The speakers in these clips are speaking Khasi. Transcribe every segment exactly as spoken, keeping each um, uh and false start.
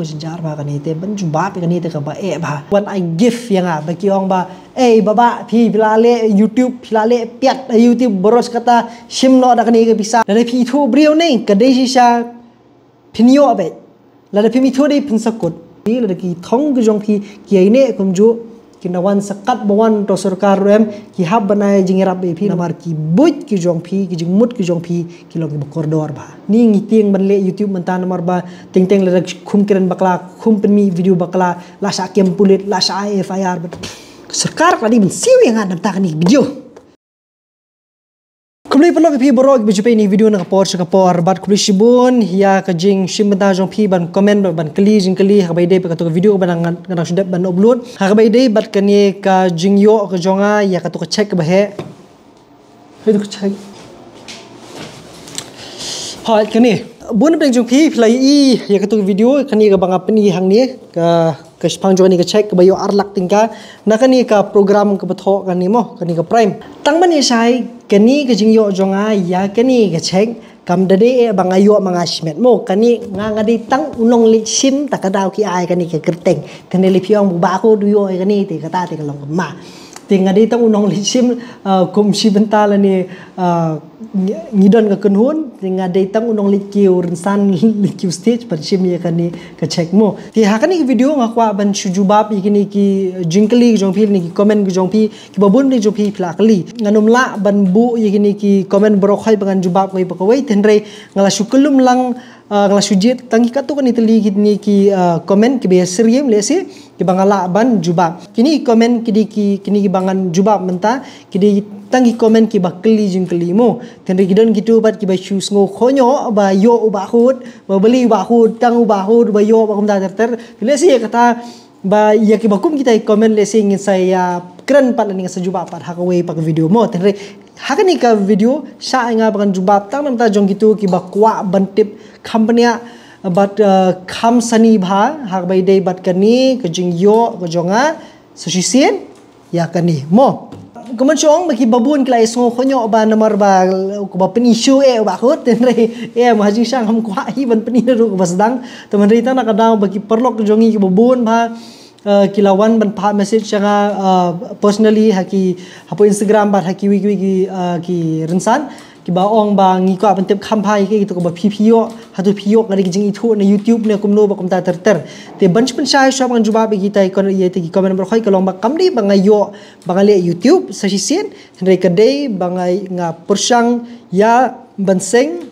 Jynjar bha kane te, ban jubab ïa kane te kaba eh bha. Wan ai gift ïa nga ba ki ong ba, "Ei baba, phi phi la leh YouTube, phi la leh piat ha YouTube, baroh kata shim noh da kane ka pisa. Lada phi ithuh briew ne, ka dei shisha phin ïoh beit. Lada phim ithuh dei phin sa kut." Phi lada ki thong ki jong phi ki ïaineh kumjuh, kin da wan sa katba wan to sorkar ruh em, ki hap ban ai jingïarap ïa phi namar ki buit ki jong phi, ki jingmut ki jong phi ki long kiba kordor bha. Ni ngi tieng ban leh YouTube mynta namar ba teng teng lada khum kren bakla, khum pynmih video bakla, la shah kem pulit, la shah ai FIR bad sorkar ka la dei ban siew ïa nga namar kane ka video. Khublei paralok ïa phi baroh kiba ju peit ïa kane ka video na ka por sha ka por bad khublei shibun ïa ka jingshim bynta jong phi ban comment bad ban kylli jingkylli ha kaba ïadei bad kato ka video kaba nga dang shu dep ban upload. Ha kaba ïadei bad kane ka jingïoh ka jong nga ïa kato ka cheque kaba heh. Hei, to ka cheque. Hooid, kane. Bun na pdeng jong phi phi la ïohi ïa kato ka video, kane kaba nga pyni hangne, ka ka shipang jong kane ka cheque kaba ïoh ar lak tyngka na kane ka program kaba thoh kane mo, kane ka PRIME. Tang ban ïa shai, kane ka jingïoh jong nga ïa kane ka cheque kam da dei eh ba nga ïoh ma nga shimet mo, kane nga nga dei tang u nongleit shim, ta ka daw ki ai kane ka kyrteng. Kane lei phi ong ba ko du ïoh ïa kane te kata te ka long ma. Te nga dei tang u nongleit shim, ah, kum shi bynta lane, ah, ngi, ngi don ka kynhun, te nga dei tang u nongleit kiew rynsan, leit kiew stage ban shim ïa kane ka cheque mo. Te ha kane ka video nga kwah ban shu jubab ïa kine ki jingkylli ki jong phi, kine ki comment ki jong phi, kiba bun ki jong phi phi la kylli. Ngan ym lah ban buh ïa kine ki comment baroh khoit ba ngan jubab kawei pa kawei, te hynrei nga la shu kyllum lang, ah, nga la shu jied tang ki katto katne tylli kine ki, ah, comment kiba ïasyriem lehse kiba nga lah ban jubab. Kine ki comment ki dei ki, kine kiba ngan jubab mynta, ki dei tang ki comment kiba kylli jingkylli mo. Te hynrei ki don kito pat kiba shu sngew khonyoh ba ïoh u Bah Hud, ba balei u Bah Hud, tang u Bah Hud ba ïoh ba kumta ter ter. Lehse ïa kata ba ïa kiba kum kita ki comment lehse ngin sa ïa kren pat lane ngin sa jubab pat ha kawei pat ka video mo. Te hynrei ha kane ka video shah ïa nga ba ngan jubab tang namar jong kito kiba kwah ban tip kham bniah bad, eh, kham sani bha ha kaba ïadei bad kane ka jingïoh ka jong nga sa shisien ïa kane mo. Kumba shu ong ba kiba bun ki la ïa sngew khonyoh ba namar ba kaba pyni shuh eh u Bah Hud, te hynrei eh ma ha jingshisha ngam kwah hi ban pyni ruh kaba sdang. Te hynrei tang na ka daw ba ki paralok jong ngi kiba bun ba, eh, ki la wan ban phah message ïa nga, eh, personally ha ki, hapoh Instagram bad ha kiwei kiwei ki, eh, ki rynsan. Kiba ong ba ngi kwah ban tip kham bha ïa kaei kato kaba phi phi ïoh, hato phi ïoh ka dei ka jingithuh na YouTube ne kumno ba kumta ter ter. Te ban shu pynshai shuwa ba ngan jubab ïa kita ki comment, ïa kita ki comment baroh khoit ka long ba kam dei ba nga ïoh ba nga leh YouTube sa shisien, hynrei ka dei ba nga, nga pyrshang ïa ban seng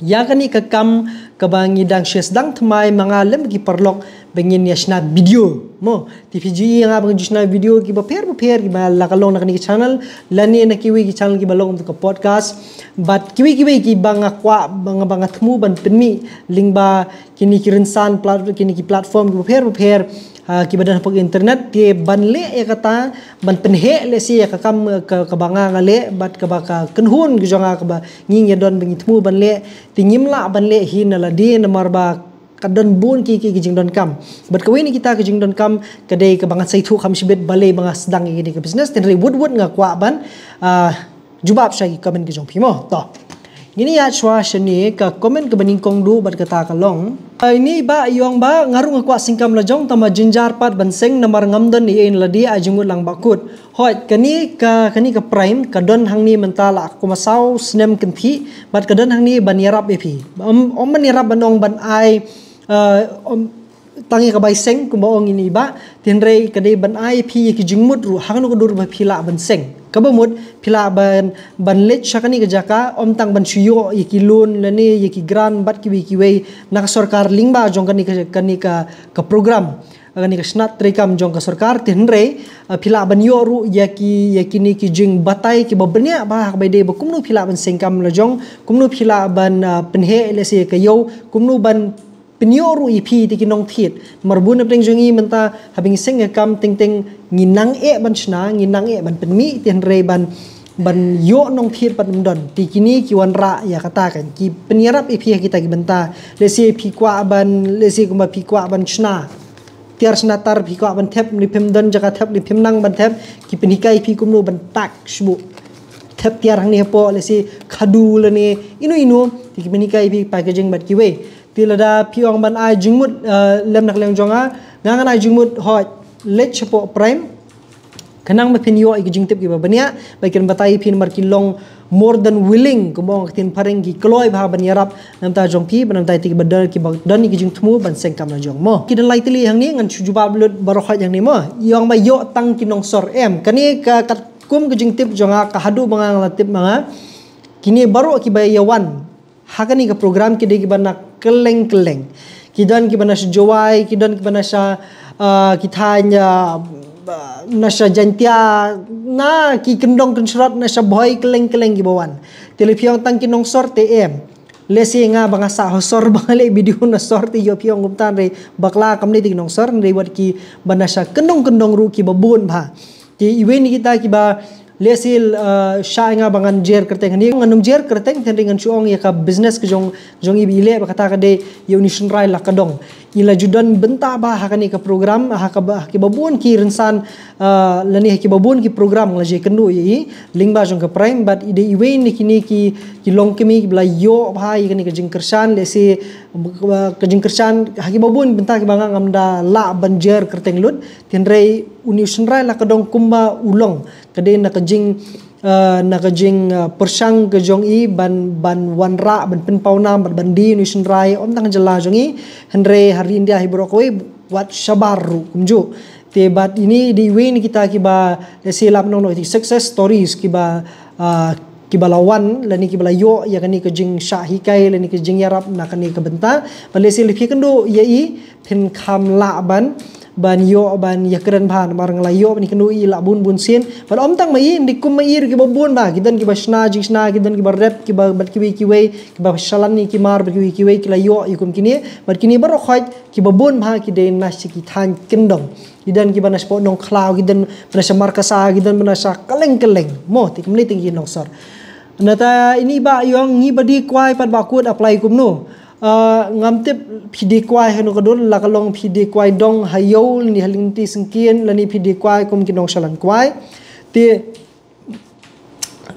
ïa kane ka kam kaba ngi dang shu sdang thymmai ma nga lem ki paralok ba ngin ïa shna video mo. Te phi ju ïohi ïa nga ba ngan ju shna video kiba pher ba pher kiba la ka long na kane ka channel lane na kiwei ki channel kiba long ka podcast bad kiwei kiwei kiba nga kwah ba nga, ba nga thmu ban pynmih lyngba kine ki rynsan plat-, kine ki platform kiba pher ba pher, ah, kiba don hapoh internet, te ban leh ïa kata ban pynheh lehse ïa ka kam ka, kaba nga nga leh bad kaba ka kynhun ka jong nga kaba ngi ngi don ba ngi thmu ban leh, te ngim lah ban leh hi na lade namar ba ka don bun ki, ki, ki jingdonkam. Bad kawei na kita ki jingdonkam ka dei kaba ngan sa ïathuh kham shibit balei ba nga sdang ïa kane ka business, te hynrei wut wut nga kwah ban, ah, jubab sha ki comment ki jong phi mo. To. Ngin ïa shuwa shane ka comment kaba nyngkong duh bad kata ka long, ah, ine i bah i ong ba nga ruh nga kwah seng kam la jong tangba jynjar pat ban seng namar ngam don ei ei na lade, ai jingmut lang Bah Kut. Hooid, kane ka, kane ka PRIME ka don hangne mynta la kumba saw snem kynthih bad ka don hangne ban ïarap ïa phi. Ym, ym ban ïarap ban ong ban ai, eh, ym, tang ïa ka bai seng kumba ong ine i bah, te hynrei ka dei ban ai ïa phi ïa ki jingmut ruh ha kano ka dur ba phi lah ban seng. Kaba mut phi lah ban, ban leit sha kane ka jaka, ym tang ban shu ïoh ïa ki loan lane ïa ki grant bad kiwei kiwei na ka sorkar lyngba jong kane ka, kane ka, ka program, kane ka shnat treikam jong ka sorkar, te hynrei, ah, phi lah ban ïoh ruh ïa ki, ïa kine ki jingbatai kiba bniah bha ha kaba ïadei ba kumno phi lah ban seng kam la jong, kumno phi lah ban, ah, pynheh lehse ïa ka ïew, kumno ban pynïoh ruh ïa phi te ki nongthied. Namar bun na pdeng jong ngi mynta haba ngi seng ka kam teng teng ngi nang eh ban shna, ngi nang eh ban pynmih, te hynrei ban, ban ïoh nongthied pat ym don. Te kine ki wanrah ïa kata kan, ki pynïarap ïa phi ha kita ki bynta. Lehse phi kwah ban, lehse kumba phi kwah ban shna tiar shna tar, phi kwah ban thep, lehse phim don jaka thep, lehse phim nang ban thep, ki pynhikai phi kumno ban pack shibun, thep tiar hangne hapoh, lehse khadu lane ino ino, te ki pynhikai phi packaging bad kiwei. Te lada phi ong ban ai jingmut, eh, lem na ka liang jong nga, nga ngan ai jingmut hooid, leit shapoh Prime. Khnang ba phin ïoh ïa ki jingtip kiba bniah, ba kin batai phi namar ki long more than willing, kumba ong ka ktien phareng, ki kloi bha ban ïarap na ka bynta jong phi, bad na ka bynta ïa kiba don, kiba don ïa ki jingthmu ban seng kam la jong mo. Ki don lai tylli hangne, ngan shu jubab lut baroh hooid hangne mo. Ïa ong ba ïoh tang ki nongsor, em. Kane ka katkum ka jingtip jong nga, ka haduh ba nga la tip ma nga, kine baroh kiba ïa wan ha kane ka program ki dei kiba na kylleng kylleng. Ki don kiba na sha Jowai, ki don kiba na sha, ah, ki thaiñ, ah, na sha Jaintia, na ki kyndong kynshrot, na sha Bhoi, kylleng kylleng kiba wan. Te lada phi ong tang ki nongsor te em. Lehse nga ba nga sah ha sor ba nga leh video na sor te ïoh phi ong kumta, hynrei bakla kam dei tang ki nongsor, hynrei wat kiba na sha kyndong kyndong ruh kiba bun bha. Te iwei na kita kiba lehse, uh, shah ïa nga ba ngan jer kyrteng hangne, ngan ym jer kyrteng, hynrei ngan shu ong ïa ka business ka jong, jong i ba i leh, ba kata ka dei ïa une u shynrai Lakadong. I la ju don bynta bha ha kane ka program, ha kaba, ha kiba bun ki rynsan, uh, lane ha kiba bun ki program nga la ju ïakynduh ïa i lyngba jong ka Prime, bad i dei iwei na kine ki, ki longkmie kiba la ïoh bha ïa kane ka jingkyrshan, lehse, uh, ka jingkyrshan ha kiba bun bynta kiba nga ngam da lah ban jer kyrteng lut. Hynrei une u shynrai Lakadong kumba u long, ka dei na ka jing, eh, na ka jing, eh, pyrshang ka jong i ban, ban wanrah, ban pynpaw nam, ban, ban die une u shynrai, ym tang ha jylla jong i, hynrei ha ri India hi baroh kawei, wat shabar ruh kumjuh. Te bad ine i dei iwei na kita kiba, lehse lah ban ong noh ïa ki success stories kiba, ah, kiba la wan, lane kiba la ïoh ïa kane ka jingshah hikai, lane ka jingïarap na kane ka bynta. Bad lehse lada phi kynduh ïa i, phin kham lah ban, ban ïoh, ban ïakren bha, namar nga la ïoh ban ïakynduh ïa i la bun bun sien. Bad ym tang ma i, hynrei kum ma i ruh kiba bun bha, ki don kiba shna jingshna, ki don kiba rep, kiba, bad kiwei kiwei, kiba shalan ïa ki mar, bad kiwei kiwei, ki la ïoh ïa kum kine, bad kine baroh khoit, kiba bun bha ki dei na sha ki thaiñ kyndong. Ki don kiba na shapoh Nongkhlaw, ki don ba na sha Markasa, ki don ba na sha kylleng kylleng. Mo, te kam dei tang ki nongsor. Nangta ine i bah i ong, ngi ba die kwai pat ba kut apply kumno. Ah, ngam tip phi die kwai hano ka dur, la ka long phi die kwai dong ha ïew, lane ha lynti syngkien, lane phi die kwai kum ki nongshalan kwai. Te,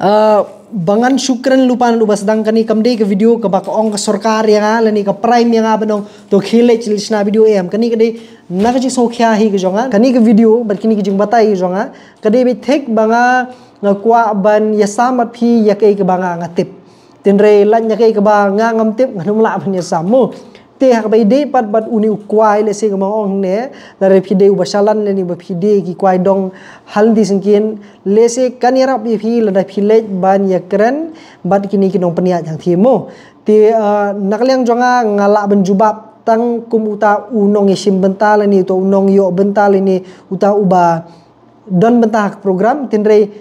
ah, ba ngan shu kren lypa na uba sdang, kane kam dei ka video kaba ka ong ka sorkar ïa nga, lane ka Prime ïa nga ban ong to khie leit, leit shna video, em. Kane ka dei na ka jingsngewkhia hi ka jong nga. Kane ka video bad kine ki jingbatai ka jong nga, ka dei beit thik ba nga, nga kwah ban ïasam bad phi ïa kaei kaba nga, nga tip. Te hynrei lait na kaei kaba nga ngam tip, ngan ym lah ban ïasam mo. Te ha kaba ïadei pat bad une u kwai, lehse kumba nga ong hangne, lada phi dei uba shalan lane ba phi die ki kwai dong ha lynti syngkien, lehse kan ïarap ïa phi lada phi leit ban ïakren bad kine ki nongpynïaid hangthie mo. Te, ah, na ka liang jong nga, nga lah ban jubab tang kum uta u nongïashim bynta lane uta u nongïoh bynta lane uta uba don bynta ha ka program, te hynrei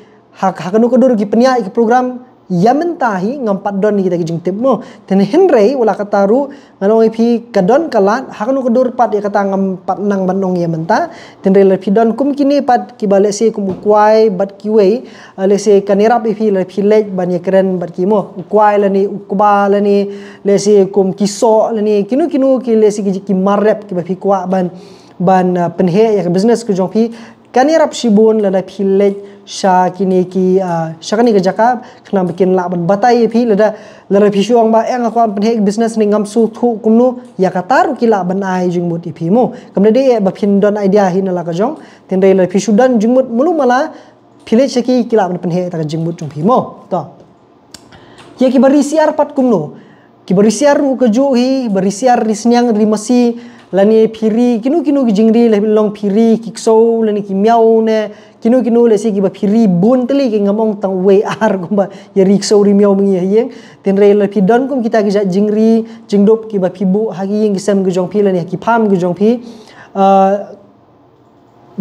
ha, ha kano ka dur ki pynïaid ka program ïa mynta hi ngam pat don ïa kita ki jingtip mo. Te hynrei wat la katta ruh ngan ong ïa phi ka don ka lad, ha kano ka dur pat ïa kata ngam pat nang ban ong ïa mynta. Te hynrei lada phi don kum kine pat kiba lehse kum u kwai bad kiwei, ah, lehse kan ïarap ïa phi lada phi leit ban ïakren bad ki mo. U kwai lane u kba lane lehse kum ki soh lane kino kino ki lehse ki, ki mar rep kiba phi kwah ban, ban, ah, pynheh ïa ka business ka jong phi. Kan ïarap shibun lada phi leit sha kine ki, ah, sha kane ka jaka, khnang ba kin lah ban batai ïa phi lada, lada phi shu ong ba, eh, nga kwah ban pynheh business ne ngam sngewthuh kumno, ïa kata ruh ki lah ban ai jingmut ïa phi mo. Kam dei eh ba phin don idea hi na la ka jong, te hynrei lada phi shu don jingmut malu mala, phi leit sha ki, ki lah ban pynheh ïa ka jingmut jong phi mo. To. Ïa kiba ri syiar pat kumno? Kiba ri syiar ruh kajuh hi, ba ri syiar, ri sniang, ri masi, lane phi ri kino kino ki jingri, la long phi ri ki ksew lane ki miaw ne kino kino, lehse kiba phi ri bun tylli, ki ngam ong tang uwei ar kumba ïa ri ksew ri miaw ma ngi ha ïing. Te hynrei lada phi don kum kita ki jait jingri jingdup kiba phi buh ha ki ïing ki sem ki jong phi lane ha ki farm ki jong phi, ah,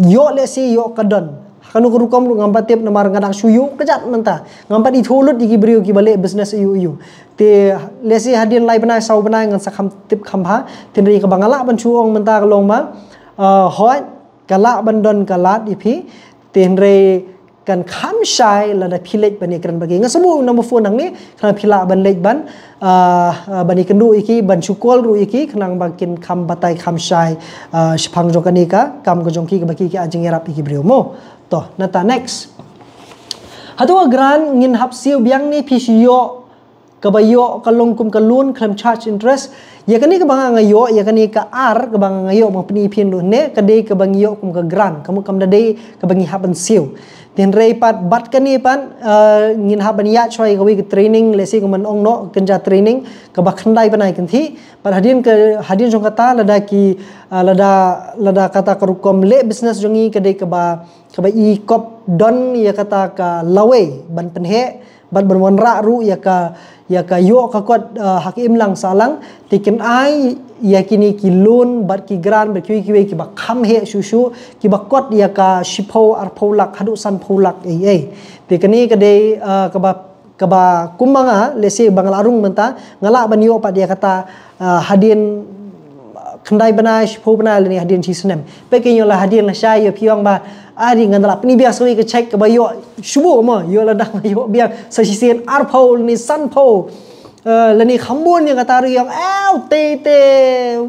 ïoh lehse ïoh ka don. Ha kano ka rukom ruh ngam pat tip namar nga dang shu ïoh kjat mynta. Ngam pat ithuh lut ïa ki briew kiba leh business aiu aiu. Te lehse hadien lai bnai saw bnai ngan sa kham tip kham bha. Te hynrei kaba nga lah ban shu ong mynta ka long ba, ah, hooid, ka lah ban don ka lad ïa phi. Te hynrei kan kham shai lada phi leit ban ïakren bad ki. Nga sngewbha u number phone hangne, khnang phi lah ban leit ban, ah, ah, ban ïakynduh ïa ki, ban shu call ruh ïa ki, khnang ba kin kham batai kham shai, ah, shaphang jong kane ka kam ka jong ki kaba ki, ki ai jingïarap ïa ki briew mo. To, nangta next. Hato ka grant ngin hap siew biang ne phi shu ïoh kaba ïoh ka long kum ka loan khlem charge interest. Ïa kane kaba nga nga ïoh, ïa kane ka ar kaba nga nga ïoh, ba pyni phin ruh ne, ka dei kaba ngi ïoh kum ka grant, ka mut kam da dei kaba ngi hap ban siew. Te hynrei pat bad kane pat, eh, ngin hap ban ïaid shuwa ïa kawei ka training, lehse kumban ong noh, kynja training kaba khyndai bnai kynthih. Pat hadien ka, hadien jong kata lada ki, eh, lada, lada kata ka rukom leh business jong ngi ka dei kaba, kaba i kop don ïa kata ka lawei ban pynheh bad ban wanrah ruh ïa ka, ïa ka ïoh ka kot, eh, ha ka imlang sahlang, te kin ai ïa kine ki loan bad ki grant bad kiwei kiwei kiba kham heh shuh shuh, kiba kot ïa ka shiphew arphew lak haduh sanphew lak ei ei. Te kane ka dei, eh, kaba, kaba kum ma nga, lehse ba nga la rung mynta, nga lah ban ïoh pat ïa kata, eh, hadien, eh, khyndai bnai, shiphew bnai lane hadien shi snem. Peit ki ïoh la hadien la shai ïoh phi ong ba, ah, dei ngan da lah pyni biang sa kawei ka check kaba ïoh shuh mo, ïoh la dang ïoh biang sa shisien arphew lane sanphew. Eh, lane kham bun ïa kata ruh ïong, aw, te te,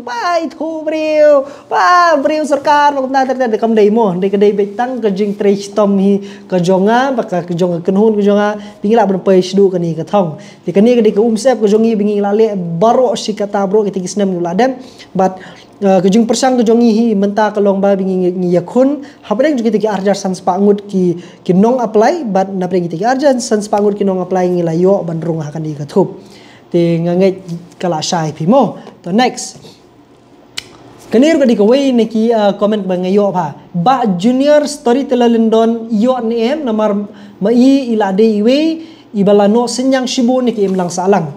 ba ithuh briew, ba briew sorkar, noh kumta ter ter, kam dei mo, dei ka dei beit tang ka jingtrei shitom hi ka jong nga, ba ka, ka jong ka kynhun ka jong nga, ba ngi lah ban poi shaduh kane ka thong. Te kane ka dei ka umsyep ka jong ngi ba ngi la leh baroh shi katta baroh kita ki snem ngi la dem. Bad, eh, ka jingpyrshang ka jong ngi hi mynta ka long ba ba ngi, ngi ïakhun hapdeng jong kita ki arhajar san spah ngut ki, ki nong apply, bad napdeng kita ki arhajar san spah ngut ki nong apply ngi la ïoh ban rung ha kane ka thup. Te nga ngeit ka la shai phi mo. To next. Kane ruh ka dei kawei na ki, eh, comment ba nga ïoh ba, Bah Junior Storyteller Lyndon, ïoh ne em, namar ma i i la dei iwei iba la noh synñiang shibun na ki imlang sahlang.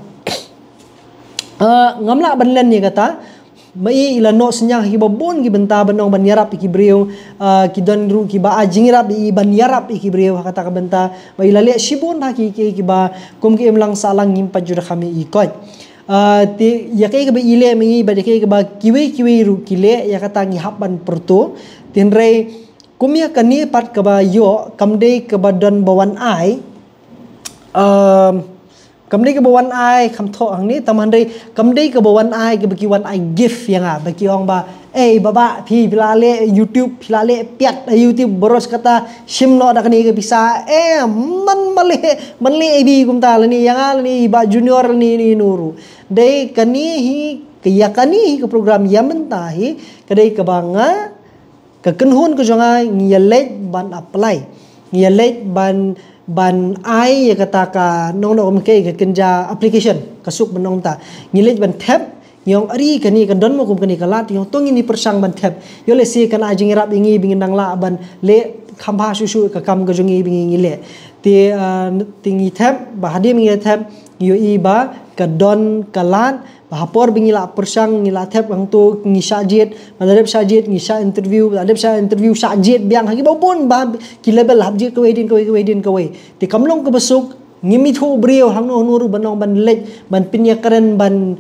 Eh, ngam lah ban len ïa kata. Ma i i la noh synñiang ha kiba bun ki bynta ban ong ban ïarap ïa ki briew, eh, ki don ruh kiba ai jingïarap ïa i ban ïarap ïa ki briew ha kata ka bynta. Ma i la leh shibun ha ki, ki, kiba kum ki imlang sahlang ngim pat ju da kham ïa i koit. Ah, te ïa kaei kaba i leh ma i bad ïa kaei kaba kiwei kiwei ruh ki leh, ïa kata ngi hap ban pyrto. Te hynrei kum ïa kane pat kaba ïoh, kam dei kaba don ba wan ai. Um, kam dei kaba wan ai, kham thoh hangne, tang hynrei kam dei kaba wan ai kaba ki wan ai gift ïa nga, ba ki ong ba, ei, Bah Bah, phi, phi la leh YouTube, phi la leh piat, eh, YouTube, baroh kata, shim noh da kane ka pisa, eh, man ma leh, man leh, eh, bi kumta, lane ïa nga, lane i Bah Junior, lane, lane ïa no ruh. Dei kane hi, ka ïa kane hi ka program ïa mynta hi, ka dei kaba nga, ka kynhun ka jong nga ngi ïa leit ban apply. Ngi ïa leit ban, ban ai ïa kata ka nong nong ka, ka kynja application, ka suk ban ong ta. Ngi leit ban thep, ngi ong ari kane ka don mo kum kane ka lad, ngi ong to ngin ïa pyrshang ban thep. Ïoh lehse kan ai jingïarap ïa ngi ba ngin nang lah ban leh kham bha shuh shuh ka kam ka jong ngi ba ngi, ngi leh. Te, ah, te ngi thep, ba hadien ngi thep, ngi ïohi ba ka don ka lad, ba ha por ba ngi la pyrshang, ngi la thep hangto, ngi shah jied, ba la dep shah jied, ngi shah interview, ba la dep shah interview, shah jied biang ha kiba bun ba ki level, hap jied kawei dien kawei, kawei dien kawei. Te kam long kaba suk, ngim ithuh briew hangno hangno ruh ban ong ban leit, ban pynïakren, ban,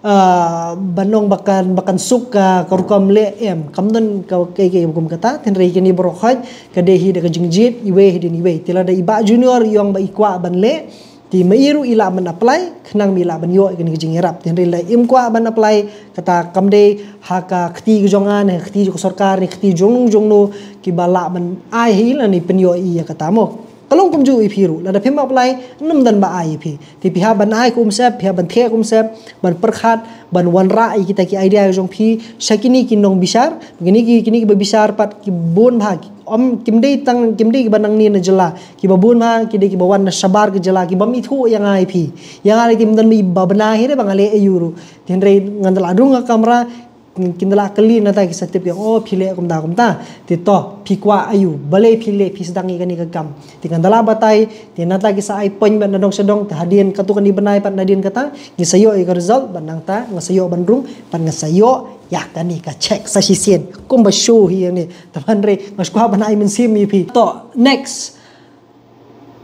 ah, ban ong ba kan, ba kan suk ka, ka rukom leh em. Kam don ka, ka, ka, ka kum kata, te hynrei kine baroh khoit, ka dei hi da ka jingjied, iwei hi dien iwei. Te lada i Bah Junior i ong ba i kwah ban leh, te ma i ruh i lah ban apply, khnang ba i lah ban ïoh ïa kane ka jingïarap. Te hynrei lada im kwah ban apply, kata kam dei ha ka kti ka jong nga, ne ha ka kti jong ka sorkar, ne ha ka kti jong no jong no, kiba lah ban ai ha i lane pynïoh ïa i ïa kata mo. Ka long kumjuh ïa phi ruh, lada phim apply, ym don ba ai ïa phi. Te phi hap ban ai ka umsyep, phi hap ban theh ka umsyep, ban pyrkhat, ban wanrah ïa kita ki idea jong phi sha kine ki nongbishar, kine ki, kine kiba bishar pat ki bun bha, ki Ym, kim dei tang, kim dei kiba nangne na jylla, kiba bun ma, ki dei kiba wan na shabar ka jylla, kiba ym ithuh ïa nga ïa phi. Ïa nga lei te ym don ba bna hi re ba nga leh aïu ruh. Te hynrei ngan da la rung ha kamra, kin da la kylli nangta ki sa tip ïa nga, oh, phi leh kumta kumta. Te to, phi kwah aïu, balei phi leh, phi sdang ïa kane ka kam. Te ngan da la batai, te nangta ki sa ai point bad na dong sha dong, te hadien katto katne bnai pat nadien kata, ngi sa ïoh ïa ka result, bad nangta, nga sa ïoh ban rung, bad nga sa ïoh ïa kane ka check sa shisien. Kumba show hi ïa ne. Te hynrei nga shu kwah ban ai mynsiem ïa phi. To, next.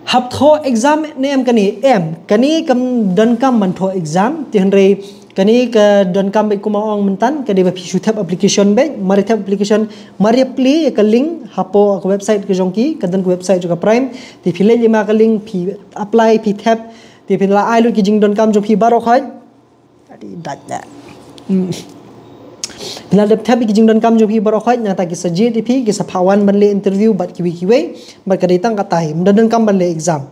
Hap thoh exam ne em kane? Em, kane kam donkam ban thoh exam, te hynrei kane ka donkam beit kumba ong mynta, ka dei ba phi shu thep application beit, mar ïa thep application, mar ïa plie ïa ka link hapoh ka website ka jong ki, ka don ka website jong ka Prime, te phi leit ïa ma ka link, phi apply, phi thep, te phin la ai lut ki jingdonkam jong phi baroh khoit. Adi dait da. Hmm. Phi la dep thep ïa ki jingdonkam jong phi baroh khoit, nangta ki sa jied ïa phi, ki sa phah wan ban leh interview bad kiwei kiwei, bad ka dei tang katta hi, ym don donkam ban leh exam.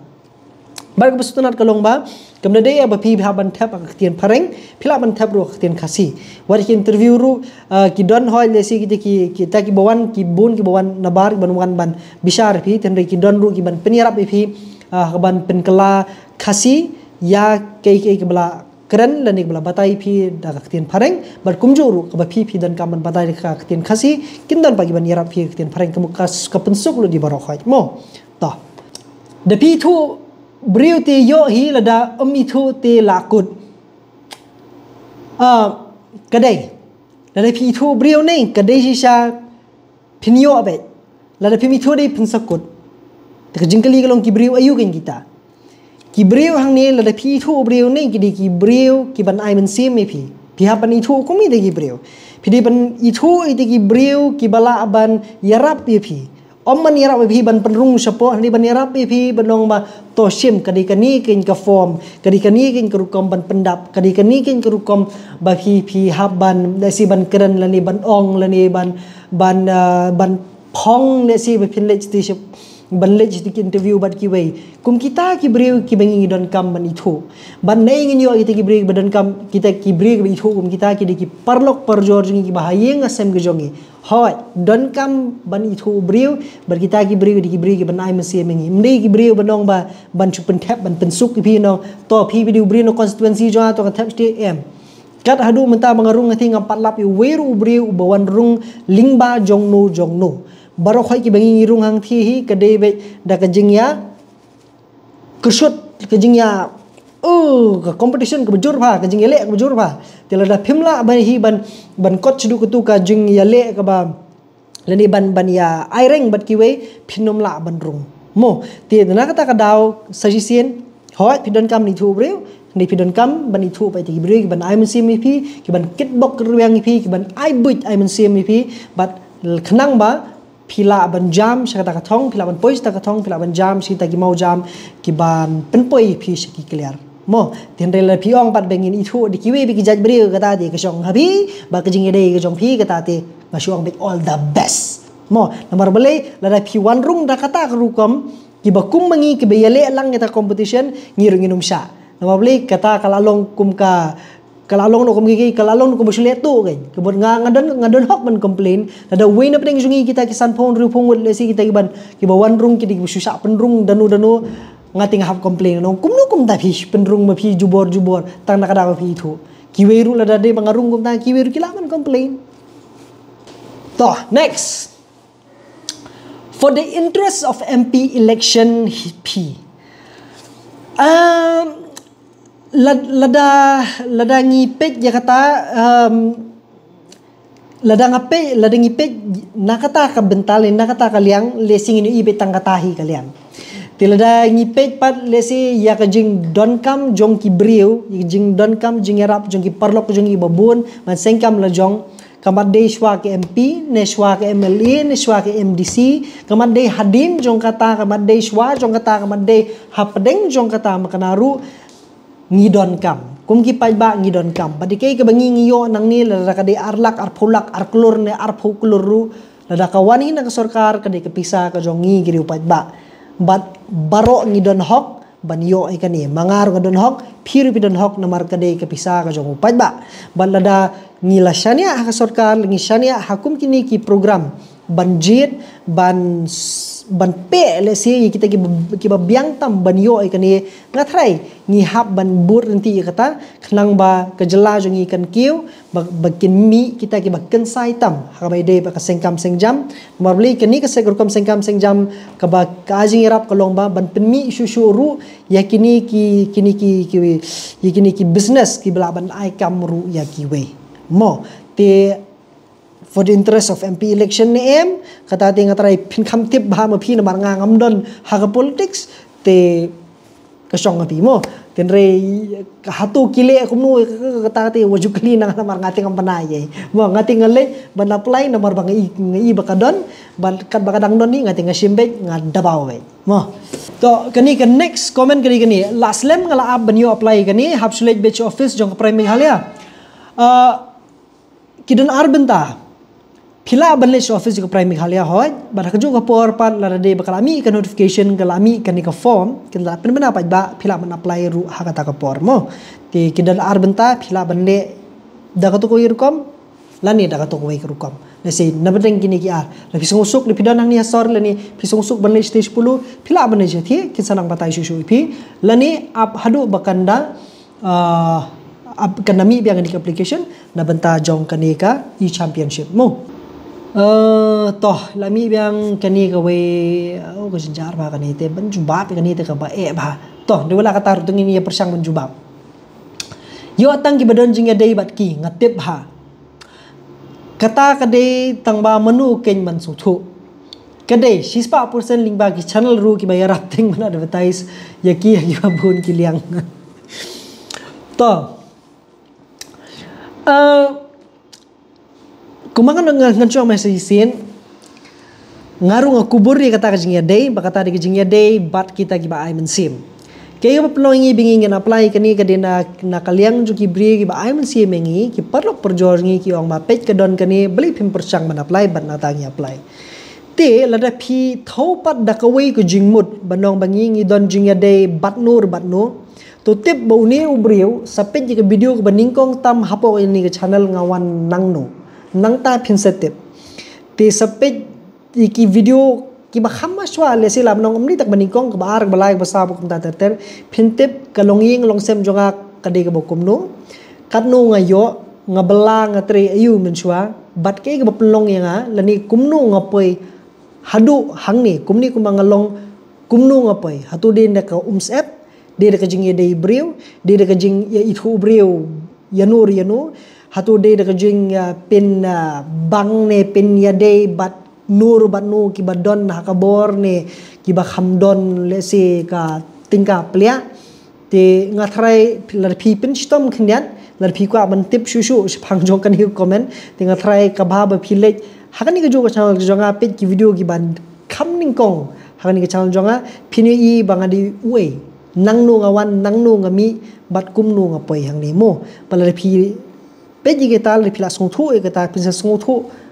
Bad kaba sngewtynnat ka long ba, kam da dei ba phi hap ban thep ka ktien phareng, phi lah ban thep ruh ka ktien Khasi. Wat ki interview ruh, ah, ki don hoi lehse kita ki, kita ki ba wan, ki bun ki ba wan nabar, ki ban wan ban bishar phi, hynrei ki don ruh ki ban pynïarap ïa phi, ah, ka ban pynkylla Khasi ïa kaei kaei kaba la kren lane ba la batai phi da ka ktien phareng, bad kumjuh ruh kaba phi, phi donkam ban batai da ka ktien Khasi, kin don pat ki ban ïarap phi ka ktien phareng, ka, ka, ka pynsuk lut ïa baroh khoit mo. To. Da phi ithuh briew te ïoh hi, lada ym ithuh te la kut. Ah, ka dei. Lada phi ithuh briew ne, ka dei shisha phin ïoh beit. Lada phim ithuh dei phin sa kut. Te ka jingkylli ka long ki briew aïu kein kita. Ki briew hangne lada phi ithuh briew ne ki dei ki briew ki ban ai mynsiem ïa phi. Phi hap ban ithuh kum ïa ki briew. Phi dei ban ithuh ïa ki briew ki ba lah ban ïarap ïa phi. Ym ban ïarap ïa phi ban pynrung shapoh, hynrei ban ïarap ïa phi ban ong ba to shim ka dei kane kein ka form, ka dei kane kein ka rukom ban pyndap, ka dei kane kein ka rukom ba phi, phi hap ban, lehse ban kren lane ban ong lane ban, ban, ah, ban phong lehse ba phin leit sha, ban leit sha ki interview bad kiwei. Kum kita ki briew ki ba ngi donkam ban ithuh. Bad ne ngin ïoh kita ki briew ba donkam, kita ki briew ba ithuh kum kita ki dei ki paralok parajor jong ngi ki ba ha ïing ha sem ka jong ngi. Hooid, donkam ban ithuh briew, bad kita ki briew dei ki briew ki ban ai mynsiem ïa ngi. Ym dei ki briew ban ong ba ban shu pynthep ban pynsuk ïa phi no. To phi ba dei u briew na constituency jong nga to ka thep shatei em. Kat haduh mynta ba nga rung nga te ngam pat lap ïa uwei ruh u briew uba wan rung lyngba jong no jong no. Baroh khoit ki ba ngi rung hangthie hi ka dei beit da ka jingïa kyrsut, ka jingïa, oh, ka competition kaba jur bha, ka jingïaleh kaba jur bha. Te lada phim lah ban hi ban, ban kot shaduh katu ka jingïaleh kaba lane ban, ban ïa ai reng bad kiwei, phin ym lah ban rung mo. Te na kata ka daw sa shisien, hooid phi donkam ban ithuh briew, hynrei phi donkam ban ithuh pat ïa ki briew ki ban ai mynsiem ïa phi, ki ban kitbok rwiang ïa phi, ki ban ai buit ai mynsiem ïa phi, bad khnang ba phi lah ban jam sha kata ka thong, phi lah ban poi sha kata ka thong, phi lah ban jam sha kita ki mawjam ki ban pynpoi ïa phi sha ki kliar mo. Te hynrei lada phi ong pat ba ngin ithuh da kiwei pat ki jait briew, kata te ka shong ha phi, bad ka jingïadei ka jong phi, kata te nga shu ong beit all the best mo. Namar balei, lada phi wan rung da kata ka rukom, ki ba kum ma ngi ki ba ïaleh lang ïa kata ka competition, ngi ruh ngin ym shah. Namar balei, kata ka la long kum ka, ka la long noh kum ki, ka la long noh kum ba shu leh tuh kein. Ka mut nga, nga don, nga don hok ban complain. Lada uwei na pdeng jong ngi kita ki sanphew hynriewphew ngut, lehse kita ki ban, ki ba wan rung, ki dei ki ba shu shah pynrung dano dano, nga te nga hap complain. Nga ong kumno kumta phi pynrung ma phi jubor jubor tang na ka daw ba phi ithuh. Kiwei ruh lada dei ba nga rung kumta, kiwei ruh ki lah ban complain. To, next. For the interest of M P election, phi. Um, lad-, lada, lada ngi peit ïa kata, um, lada nga peit, lada ngi peit na kata ka bynta lane na kata ka liang, lehse ngin ïohi beit tang kata hi ka liang. Te lada ngi peit pat lehse ïa ka jingdonkam jong ki briew, ïa ka jingdonkam jingïarap jong ki paralok jong ngi ba bun, ban seng kam la jong, ka mat dei shuwa ka M P, ne shuwa ka M L A, ne shuwa ka M D C, ka mat dei hadien jong kata, ka mat dei shuwa jong kata, ka mat dei hapdeng jong kata, ma kane ruh ngi donkam. Kum ki paidbah ngi donkam. Bad ïa kaei kaba ngi ngi ïoh nangne, lada ka dei ar lak, arphew lak, ar klur ne arphew klur ruh, lada ka wan hi na ka sorkar, ka dei ka pisa ka jong ngi ki riew paidbah. Bad baroh ngi don hok ban ïoh ïa kane. Ma nga ruh nga don hok, phi ruh phi don hok, namar ka dei ka pisa ka jong u paidbah. Bad lada ngi la shaniah ha ka sorkar, ngi shaniah ha kum kine ki program ban jied, ban s-, ban peit lehse ïa kita ki ba, ki ba biang tam ban ïoh ïa kane, nga tharai ngi hap ban bud ryntih ïa kata, khnang ba ka jylla jong ngi kan kiew, ba, ba kin mih kita ki ba kynsai tam ha kaba ïadei bad ka seng kam seng jam. Namar balei, kane ka seng, rukom seng kam seng jam kaba ka jingïarap ka long ba ban pynmih shuh shuh ruh ïa kine ki, kine ki, ki, ïa kine ki business ki ba lah ban ai kam ruh ïa kiwei. Mo, te for the interest of M P election ne em, kata te nga tharai phin kham tip bha ma phi namar nga ngam don ha ka politics, te ka shong ha phi mo. Te hynrei hato ki leh kumno, kata te wat ju kylli na nga namar nga te ngam pynai ei. Mo, nga te nga leit ban apply namar ba nga i, nga i ba ka don, bad katba ka dang don hi nga te nga shim beit, nga dabaw beit. Mo. To, kane ka next comment kane, kane. La slem nga la ap ban ïoh apply kane, hap shu leit beit sha office jong ka Prime Meghalaya. Ah, ki don ar bynta. Phi lah ban leit sha office ka PRIME Meghalaya, hooid, bad ha kajuh ka por pat lada dei ba ka la mih ka notification, ka la mih kane ka form, ka la pynbna pat ba phi lah ban apply ruh ha kata ka por mo. Te ki don ar bynta, phi lah ban leh da kato kawei ka rukom lane da kato kawei ka rukom. Lehse na bynta kine ki ar, lada phi sngewsuk, lada phi don hangne ha sor lane phi sngewsuk ban leit sha stage pulu, phi lah ban leit shathie, kin sa nang batai shuh shuh ïa phi. Lane ap haduh ba kan da, ah, ap, kan da mih biang kane ka application na bynta jong kane ka e-championship mo. Eh, to, la mih biang kane kawei, oh, ka jynjar bha kane te, ban jubab ïa kane te kaba eh bha. To, dei wala kata ruh te ngin ïa pyrshang ban jubab. Ïoh tang kiba don jingïadei bad ki, nga tip bha. Kata ka dei tang ba mano keiñ ban sngewthuh. Ka dei shispah percent lyngba ki channel ruh kiba ïarap teng ban advertise ïa ki ha kiba bun ki liang. To. Eh, kumba ngan, ngan, ngan shu ong mynta shisien, nga ruh nga kubur ïa kata ka jingïadei, ba kata dei ka jingïadei bad kita kiba ai mynsiem. Kaei kaba pynlong ïa ngi ba ngin apply kane ka dei na, na ka liang jong ki briew kiba ai mynsiem ïa ngi, ki paralok parajor ngi ki ong ba peit ka don kane, balei phim pyrshang ban apply, bad nangta ngi apply. Te lada phi thew pat da kawei ka jingmut, ban ong ba ngi ngi don jingïadei bad no re bad no, to tip ba une u briew sa peit ïa ka video kaba nyngkong tam hapoh ïa kane ka channel nga wan nangno. Nangta phin sa tip. Te sa peit ïa ki video kiba kham mashwa, lehse lah ban ong ym dei tang kaba nyngkong, kaba ar, kaba lai, kaba saw, kaba kumta ter ter. Phin tip ka longïing longsem jong nga ka dei kaba kumno. Katno nga ïoh, nga bylla, nga trei aiu mynshuwa, bad kaei kaba pynlong ïa nga, lane kumno nga poi haduh hangne, kumne kumba nga long, kumno nga poi. Hato dei da ka umsyep, dei da ka jingïadei briew, dei da ka jingïaithuh briew ïano re ïano, hato dei da ka jing, ah, pyn, ah, bang ne pynïadei bad no re bad no kiba don ha ka bor ne kiba kham don, lehse ka tyngka pliah. Te nga tharai lada phi pynshitom khyndiat, lada phi kwah ban tip shuh shuh shaphang jong kane ka comment, te nga tharai ka bha ba phi leit ha kane kajuh ka channel ka jong nga, peit ki video kiba kham nyngkong ha kane ka channel jong nga, phin ïohi ba nga dei uei, nangno nga wan, nangno nga mih, bad kumno nga poi hangne mo. Bad lada phi peit ïa kita, lada phi la sngewthuh ïa kita, phin sa sngewthuh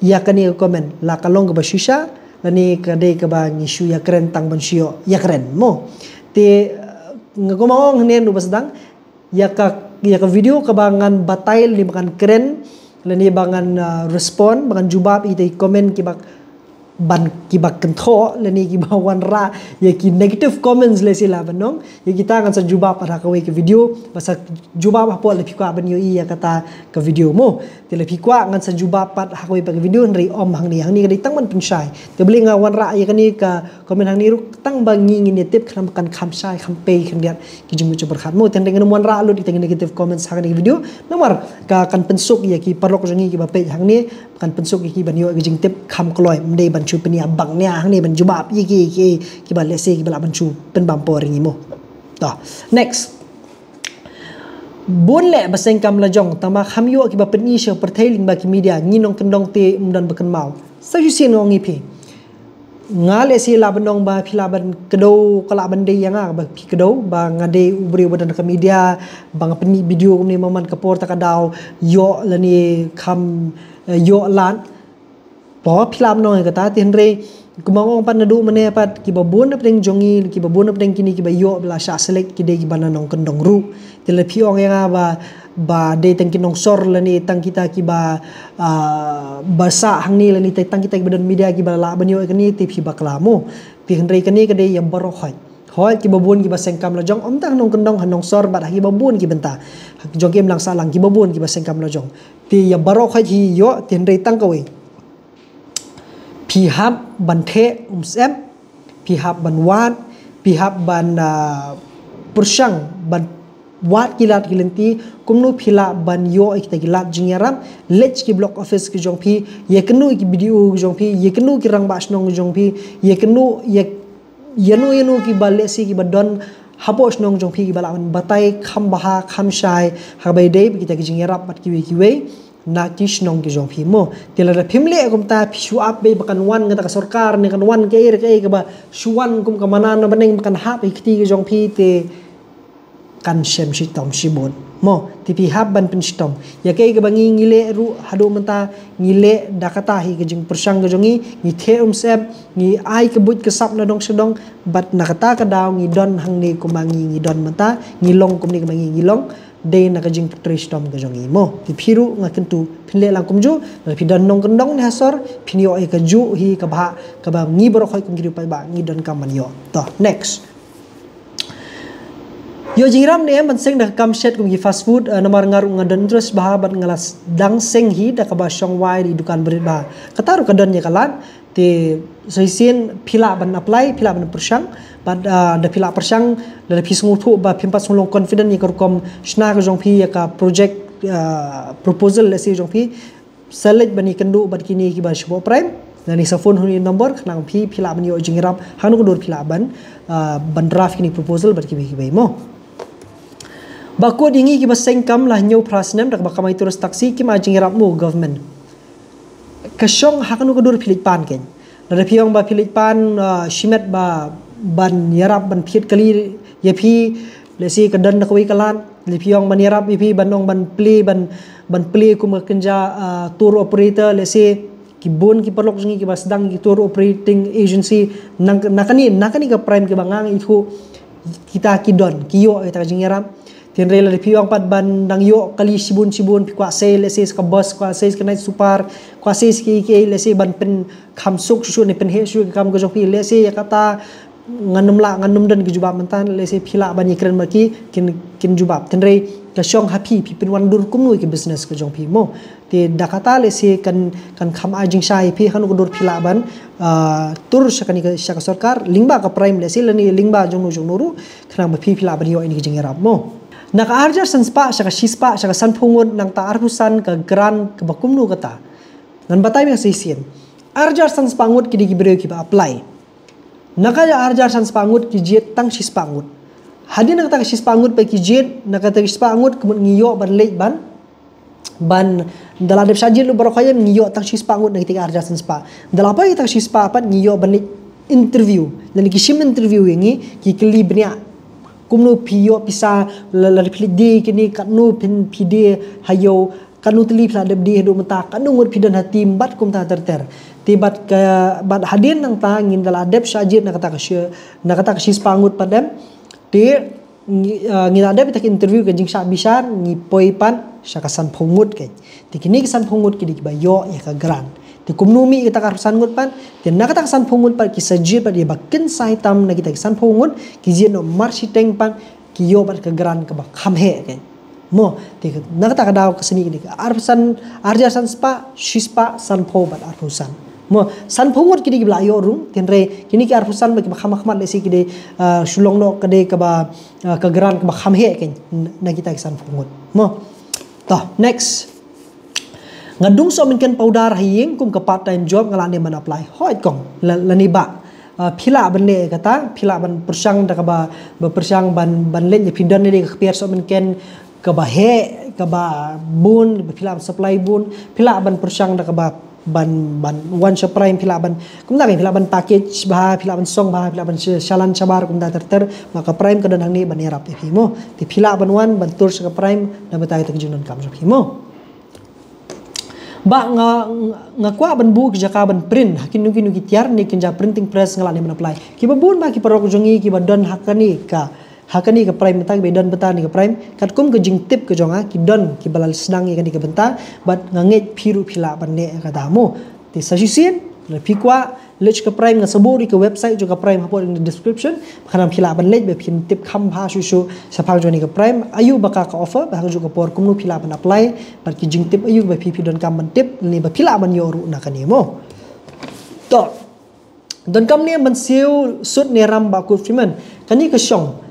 ïa kane ka comment, la ka long kaba shisha lane ka dei kaba ngi shu ïakren tang ban shu ïoh ïakren mo. Te, eh, nga kumba nga ong hangne, naduh ba sdang, ïa ka, ïa ka video kaba ngan batai lane ba ngan kren lane ba ngan, ah, respond, ba ngan jubab ïa kita ki comment kiba, ban, kiba kynthoh lane kiba wanrah ïa ki negative comments, lehse lah ban ong, ïa kita ngan sa jubab pat ha kawei ka video, ba sa jubab hapoh, lada phi kwah ban ïohi ïa kata ka video mo. Te lada phi kwah ngan sa jubab pat ha kawei pat ka video, hynrei ym hangne, hangne ka dei tang ban pynshai. Te balei nga wanrah ïa kane ka comment hangne ruh, tang ba ngi ngin ïa tip, khnang ba kan kham shai kham pei khyndiat ki jingmut jingpyrkhat mo. Te hynrei ngan ym wanrah lut ïa kita ki negative comments ha kane ka video, namar ka kan pynsuk ïa ki paralok jong ngi kiba peit hangne, kan pynsuk ïa ki ban ïoh ïa ki jingtip kham kloi, ym dei ban shu pynïabang nia hangne ban jubab ïa ki, ki, kiba lehse kiba lah ban shu pynbam por ïa ngi mo. To, next. Bun leh ba seng kam lajong, tangba kham ïoh kiba pyni sha pyrthei lyngba ki media, ngi nongkyndong te ym don ba kynmaw. Sa shisien nga ong ïa phi. Nga lehse lah ban ong ba phi lah ban kdew, ka lah ban dei ïa nga ba phi kdew ba nga dei u briew ba don ha ka media, ba nga pynmih video kumne man man ka por, ta ka daw ïoh lane kham, eh, ïoh lad. To, phi lah ban ong ïa kata, te hynrei kumba nga ong pat naduh mynne pat, kiba bun na pdeng jong ngi, kiba bun na pdeng kine kiba ïoh ba la shah select, ki dei kiba na nongkyndong ruh. Te lada phi ong ïa nga ba, ba dei tang ki nongsor lane tang kita kiba, ah, ba sah hangne lane tang kita kiba don media kiba lah ban ïoh ïa kane, te phi bakla mo. Te hynrei kane ka dei ïa baroh khoit. Hooid, kiba bun kiba seng kam lajong, ym tang ha nongkyndong, ha nongsor bad ha kiba bun ki bynta. Ha jong ki imlang sahlang, kiba bun kiba seng kam lajong. Te ïa baroh khoit hi ïoh, te hynrei tang kawei. Phi hap ban theh umsyep, phi hap ban wad, phi hap ban, ah, pyrshang ban wad ki lad ki lynti, kumno phi lah ban ïoh ïa kita ki lad jingïarap, leit ki block office ki jong phi, ïakynduh ki BDO ki jong phi, ïakynduh ki rangbah shnong ki jong phi, ïakynduh, ïa, ïano ïano kiba lehse kiba don hapoh shnong jong phi kiba lah ban batai kham bha kham shai ha kaba ïadei bad kita ki jingïarap bad kiwei kiwei na ki shnong ki jong phi mo. Te lada phim leh kumta, phi shu ap beit ba kan wan kata ka sorkar ne kan wan kaei re kaei kaba shu wan kum ka mana na bneng ba kan hap ha ki kti ki jong phi, te kan shem shitom shibun. Mo, te phi hap ban pynshitom. Ïa kaei kaba ngi ngi leh ruh haduh mynta ngi leh da kata hi ka jingpyrshang ka jong ngi, ngi theh umsyep, ngi ai ka buit ka sap na dong sha dong, bad na kata ka daw ngi don hangne kumba ngi ngi don mynta, ngi long kumne kumba ngi ngi long, dei na ka jingpyrshang shitom ka jong ngi mo. Te phi ruh nga kyntu phin leh lang kumjuh, lada phi don nongkyndong ne ha sor, phin ïoh ïa kajuh hi kaba, kaba ngi baroh hi kum ki riewpaidbah ngi donkam ban ïoh. To, next. Ïoh jingïarap ne em ban seng da ka kam shet kum ki fast food, eh, namar nga ruh nga don interest bha bad nga la s-, dang seng hi da kaba shong wai da i dukan barit bha. Kata ruh ka don ïa ka lad, te sa shisien phi lah ban apply, phi lah ban pyrshang, bad, eh, da phi lah pyrshang, lada phi sngewthuh ba phim pat sngew long confident ïa ka rukom shna ka jong phi ïa ka project, eh, proposal lehse jong phi, sa leit ban ïakynduh bad kine kiba shapoh Prime, lane sa phone ha une u nombor, khnang phi, phi lah ban ïoh jingïarap hangno ka dur phi lah ban, ah, ban draft kine proposal bad kiwei kiwei mo. Ba kut ïa ngi kiba seng kam la hynñiew phra snem da kaba kamai tour taxi, kim ai jingïarap mo government. Ka shong ha kano ka dur phi leit pan kein. Lada phi ong ba phi leit pan, ah, shimet ba ban ïarap ban phiat kali ïa phi, lehse ka don da kawei ka lad, lada phi ong ban ïarap ïa phi ban ong ban plie, ban, ban plie kum ka kynja, ah, tour operator, lehse ki bun ki paralok jong ngi kiba sdang ki tour operating agency, na, na kane, na kane ka Prime kiba nga nga ithuh kita ki don, ki ïoh kita ka jingïarap. Hynrei lada phi ong pat ban dang ïoh kali shibun shibun, phi kwah sei, lehse ka bus, kwah sei ka night super, kwah sei ki, ki, lehse ban pynkham suk shuh shuh ne pynheh shuh ka kam ka jong phi, lehse ïa kata ngan ym lah, ngan ym don ka jubab mynta, lehse phi lah ban ïakren bad ki, kin, kin jubab. Hynrei ka shong ha phi, phi pynwandur kumno ïa ka business ka jong phi mo. Te da kata lehse kan, kan kham ai jingshai ïa phi hangno ka dur phi lah ban, ah, tur sha kane ka, sha ka sorkar, lyngba ka Prime lehse lane lyngba jongno jongno ruh, khnang ba phi phi lah ban ïoh ïa kane ka jingïarap mo. Na ka arhajar san spah sha ka shispah sha ka sanphew ngut, nangta arphew san ka grant kaba kumno kata. Ngan batai biang sa shisien. Arhajar san spah ngut ki dei ki briew kiba apply. Na ka arhajar san spah ngut ki jied tang shispah ngut. Hadien na kata ka shispah ngut ba ki jied, na kata ka shispah ngut ka mut ngi ïoh ban leit ban, ban, da la dep shah jied lut baroh kawei ngi ïoh tang shispah ngut na kita ka arhajar san spah. Da la poi kita ka shispah pat ngi ïoh ban leit interview. Lane ki shim interview ïa ngi, ki kylli bniah. Kumno phi ïoh pisa, la, lada phi leit die kine, katno phin phi die ha ïew, katno tylli phi la dep die haduh mynta, katno ngut phi don ha team bad kumta ter ter. Te bad ka, bad hadien nangta ngin da la dep shah jied na kata ka shi, na kata ka shispah ngut pat em. Te ngi, ah, ngi la dep ïa ka interview ka jingshah bishar, ngi poi pat sha ka sanphew ngut kein. Te kine ki sanphew ngut ki dei kiba ïoh ïa ka grant. Te kumno mih kata ka arphew san ngut pat, te na kata ka sanphew ngut pat ki sa jied pat ïa ba kynsai tam na kita ki sanphew ngut, ki jied noh marshiteng pat, ki ïoh pat ka grant kaba kham heh kein. Mo, te na kata ka daw ka sngi kine ka arphew san, arhajar san spah, shispah, sanphew bad arphew san. Mo, sanphew ngut ki dei kiba la ïoh rung, hynrei kine ki arphew san ba kiba kham kham lehse ki dei, ah, shu long noh ka dei kaba, ah, ka grant kaba kham heh kein na kita ki sanphew ngut. Mo. To, next. Nga dung sohmynken powder ha ïing kum ka part time job, nga lah ne ban apply? Hooid kong, la, lane bah. Ah, phi lah ban leh kata, phi lah ban pyrshang da kaba, ba pyrshang ban, ban leh, phi don ne dei ka kper sohmynken kaba heh, kaba bun, ba phi lah ban supply bun, phi lah ban pyrshang da kaba ban, ban wan sha Prime, phi lah ban, kumta kein, phi lah ban package bha, phi lah ban song bha, phi lah ban sh-, shalan shabar, kumta ter ter, ba ka Prime ka don hangne ban ïarap ïa phi mo. Te phi lah ban wan, ban tur sha ka Prime, da bynta kata ka jingdonkam jong phi mo. Bah nga, nga kwah ban buh ki jaka ban print ha kino kino ki tiar ne kynja printing press, nga lah ne ban apply? Kiba bun bah ki paralok jong ngi kiba don ha kane ka, ha kane ka Prime mynta, kiba don bynta ne ka Prime, katkum ka jingtip ka jong nga ki don kiba la sdang ïa kane ka bynta, bad nga ngeit phi ruh phi lah ban leh kata mo. Te sa shisien lada phi kwah leit sha ka Prime, nga sa buh ruh ïa ka website jong ka Prime hapoh in the description. Khnang phi lah ban leit ba phin tip kham bha shuh shuh shaphang jong kane ka Prime, aïu ba ka, ka offer, ba ha kajuh ka por kumno phi lah ban apply, bad ki jingtip aïu ba phi phi donkam ban tip ne ba phi lah ban ïoh ruh na kane mo. To, donkam ne em ban siew sut ne ram, Bah Kut Freeman? Kane ka shong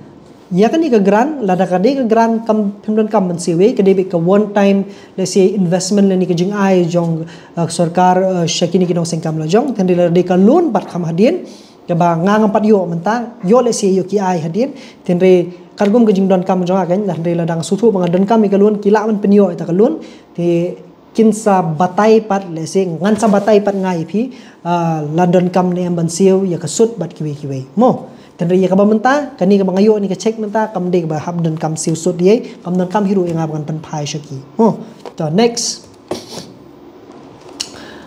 ïa kane ka grant, lada ka dei ka grant kam, phim donkam ban siew ei, ka dei beit ka one time, lehse investment lane ka jingai jong, uh, sorkar, uh, sha kine ki nongseng kam lajong. Hynrei lada dei ka loan pat kham hadien, kaba nga ngam pat ïoh mynta, ïoh lehse ïoh ki ai hadien. Hynrei katkum ka jingdonkam jong nga kein, hynrei lada nga sngewthuh ba nga donkam ïa ka loan, ki lah ban pynïoh ïa ka loan. Te kin sa batai pat, lehse ngan sa batai pat nga ïa phi, ah, la donkam ne em ban siew ïa ka sut bad kiwei kiwei mo. Tang ri ïa kaba mynta, kane kaba nga ïoh ne ka check mynta, kam dei kaba hap donkam siew sut ïa, kam donkam hi ruh ïa nga ba ngan pynphai sha ki. Oh, to next.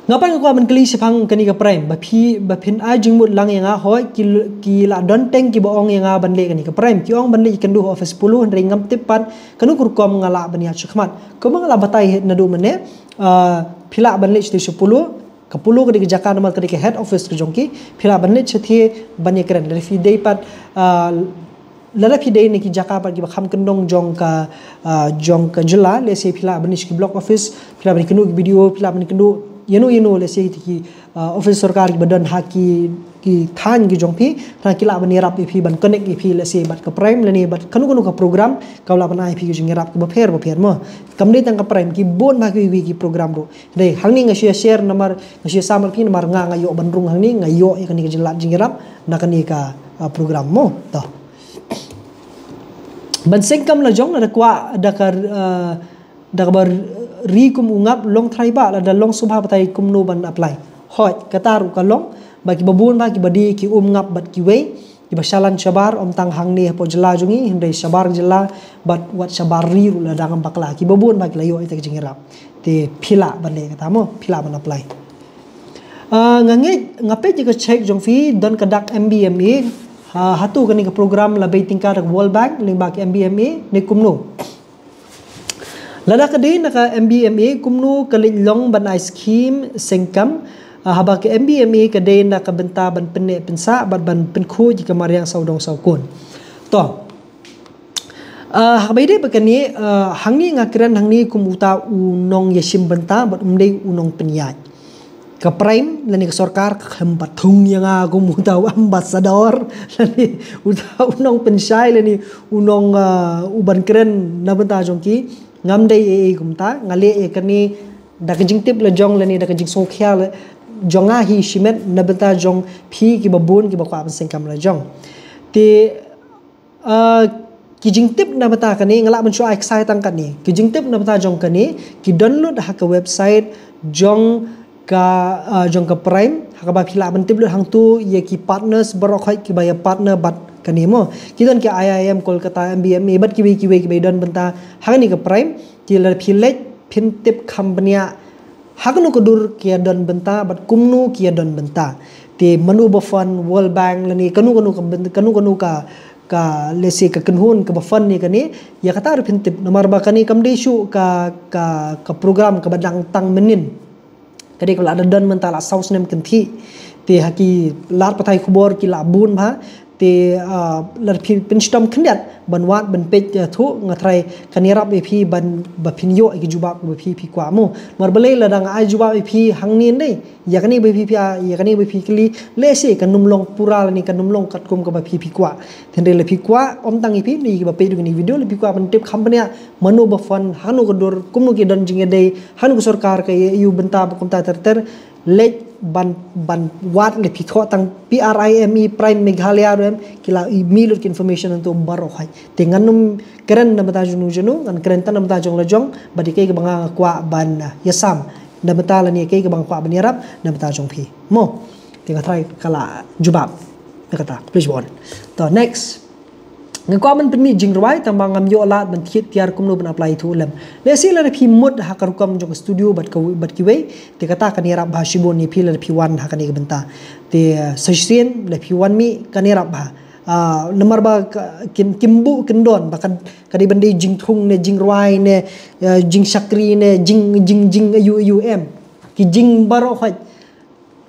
Nga pat nga kwah ban kylli shaphang kane ka Prime, ba phi, ba phin ai jingmut lang ïa nga hooid, ki, ki la don teng kiba ong ïa nga ban leh kane ka Prime, ki ong ban leh ïakynduh office Apollo, hynrei ngam tip pat kano ka rukom nga lah ban ïaid shakhmat. Kumba nga la batai naduh mynne, ah, phi lah ban leit shathie sha Apollo, ka Apollo ka dei ka jaka namar ka dei ka head office ka jong ki, phi lah ban leit shathie ban ïakren. Lada phi dei pat, ah, lada phi dei na ki jaka pat kiba kham kyndong jong ka, ah, jong ka jylla, lehse phi lah ban leit sha ki block office, phi lah ban ïakynduh ki BDO, phi lah ban ïakynduh ïano ïano, lehse ki, ah, office sorkar kiba don ha ki, ki thaiñ ki jong phi, na ki lah ban ïarap ïa phi, ban connect ïa phi, lehse bad ka Prime lane bad kano kano ka program kaba lah ban ai ïa phi ka jingïarap kaba pher bapher mo. Kam dei tang ka Prime, ki bun bha kiwei kiwei ki program ruh. Dei, hangne nga shu ïa share namar, nga shu ïa sam bad phi namar nga, nga ïoh ban rung hangne, nga ïoh ïa kane ka jinglad jingïarap na kane ka, ah, program mo. To. Ban seng kam la jong, lada kwah da ka, ah, da kaba ri kum u ngap, long trai ba, lada long sngewbha batai kumno ban apply. Hooid, kata ruh ka long ba kiba bun bha kiba die ki um ngap bad kiwei, kiba shalan shabar, ym tang hangne hapoh jylla jong ngi, hynrei shabar jylla bad wat shabar ri ruh lada ngam bakla, kiba bun bha ki la ïoh ïa ka jingïarap. Te phi lah ban leh kata mo, phi lah ban apply. Ah, nga ngeit, nga peit ïa ka cheque jong phi, don ka dak MBMA, ah, hato kane ka program la bei tyngka da ka World Bank lyngba ka MBMA ne kumno? Lada ka dei na ka MBMA, kumno ka leit long ban ai scheme seng kam, ah, haba ka MBMA ka dei na ka bynta ban pynneh pynsah bad ban pynkhuid ïa ka mariang sawdong sawkun. To. Ah, ha kaba ïadei bad kane, ah, hangne nga kren hangne kum uta u nongïashim bynta bad ym dei u nongpynïaid. Ka Prime lane ka sorkar ka khlem pat thung ïa nga kum uta u ambassador lane uta u nongpynshai lane u nong, ah, u ban kren na bynta jong ki. Ngam dei ei ei kumta, nga leh ïa kane da ka jingtip la jong lane da ka jingsngewkhia la jong nga hi shimet na bynta jong phi kiba bun kiba kwah ban seng kam la jong. Te Ah, ki jingtip na bynta kane, nga lah ban shu ai ksai tang katne. Ki jingtip na bynta jong kane, ki download ha ka website jong ka, ah, jong ka Prime, ha kaba phi lah ban tip lut hangto ïa ki partners baroh khoit kiba ïa partner bad kane mo. Ki don ki IIM Kolkata, MBMA, bad kiwei kiwei kiba ïa don bynta ha kane ka Prime, ki la phi leit phin tip kham bniah ha kano ka dur ki ïa don bynta bad kumno ki ïa don bynta. Te mano ba fund, World Bank lane kano kano ka byn-, kano kano ka, ka, let's say, ka kynhun kaba fund ïa kane, ïa kata ruh phin tip namar ba kane kam dei shuh ka, ka, ka program kaba dang tang mynnin. Ka dei kaba la don mynta la saw snem kynthih. Te ha ki lad pathai khubor ki la bun bha. Te, ah, lada phi pynshitom khyndiat ban wad ban peit, ah, thuh, nga tharai kan ïarap ïa phi ban ba phin ïoh ïa ki jubab ba phi phi kwah mo. Namar balei lada nga ai jubab ïa phi hangne dei, ïa kane ba phi phi, ah, ïa kane ba phi kylli, lehse kan ym long pura lane kan ym long katkum kaba phi phi kwah. Hynrei lada phi kwah, ym tang ïa phi, ïa kiba peit ïa kane ka video, lada phi kwah ban tip kham bniah mano ba fund, ha kano ka dur, kumno ki don jingïadei, ha kano ka sorkar ka ïa ïoh bynta ba kumta ter ter, leit ban, ban wad, lada phi thoh tang P R I M E, Prime Meghalaya ruh em, ki la mih lut ki information hangto baroh khoit. Te ngan ym kren na bynta jong u jong u, ngan kren tang na bynta jong la jong, bad ïa kaei kaba nga kwah ban, ah, ïasam na bynta lane ïa kaei kaba nga kwah ban ïarap na bynta jong phi mo. Te nga tharai ka la jubab na kata. Please bon. To next. Nga kwah ban pynmih jingrwai tang ba ngam ïoh lad ban thied tiar kumno ban apply thuh lem. Lehse lada phi mut ha ka rukom jong ka studio bad ka, bad kiwei, te kata kan ïarap bha shibun ïa phi lada phi wan ha kane ka bynta. Te, eh, sa shisien lada phi wan mih kan ïarap bha. Ah, namar ba ka, kin, kim buh kin don ba ka, ka dei ban dei jingthung ne jingrwai ne, eh, jingshakri ne jing, jing, jing aïu aïu em. Ki jing baroh khoit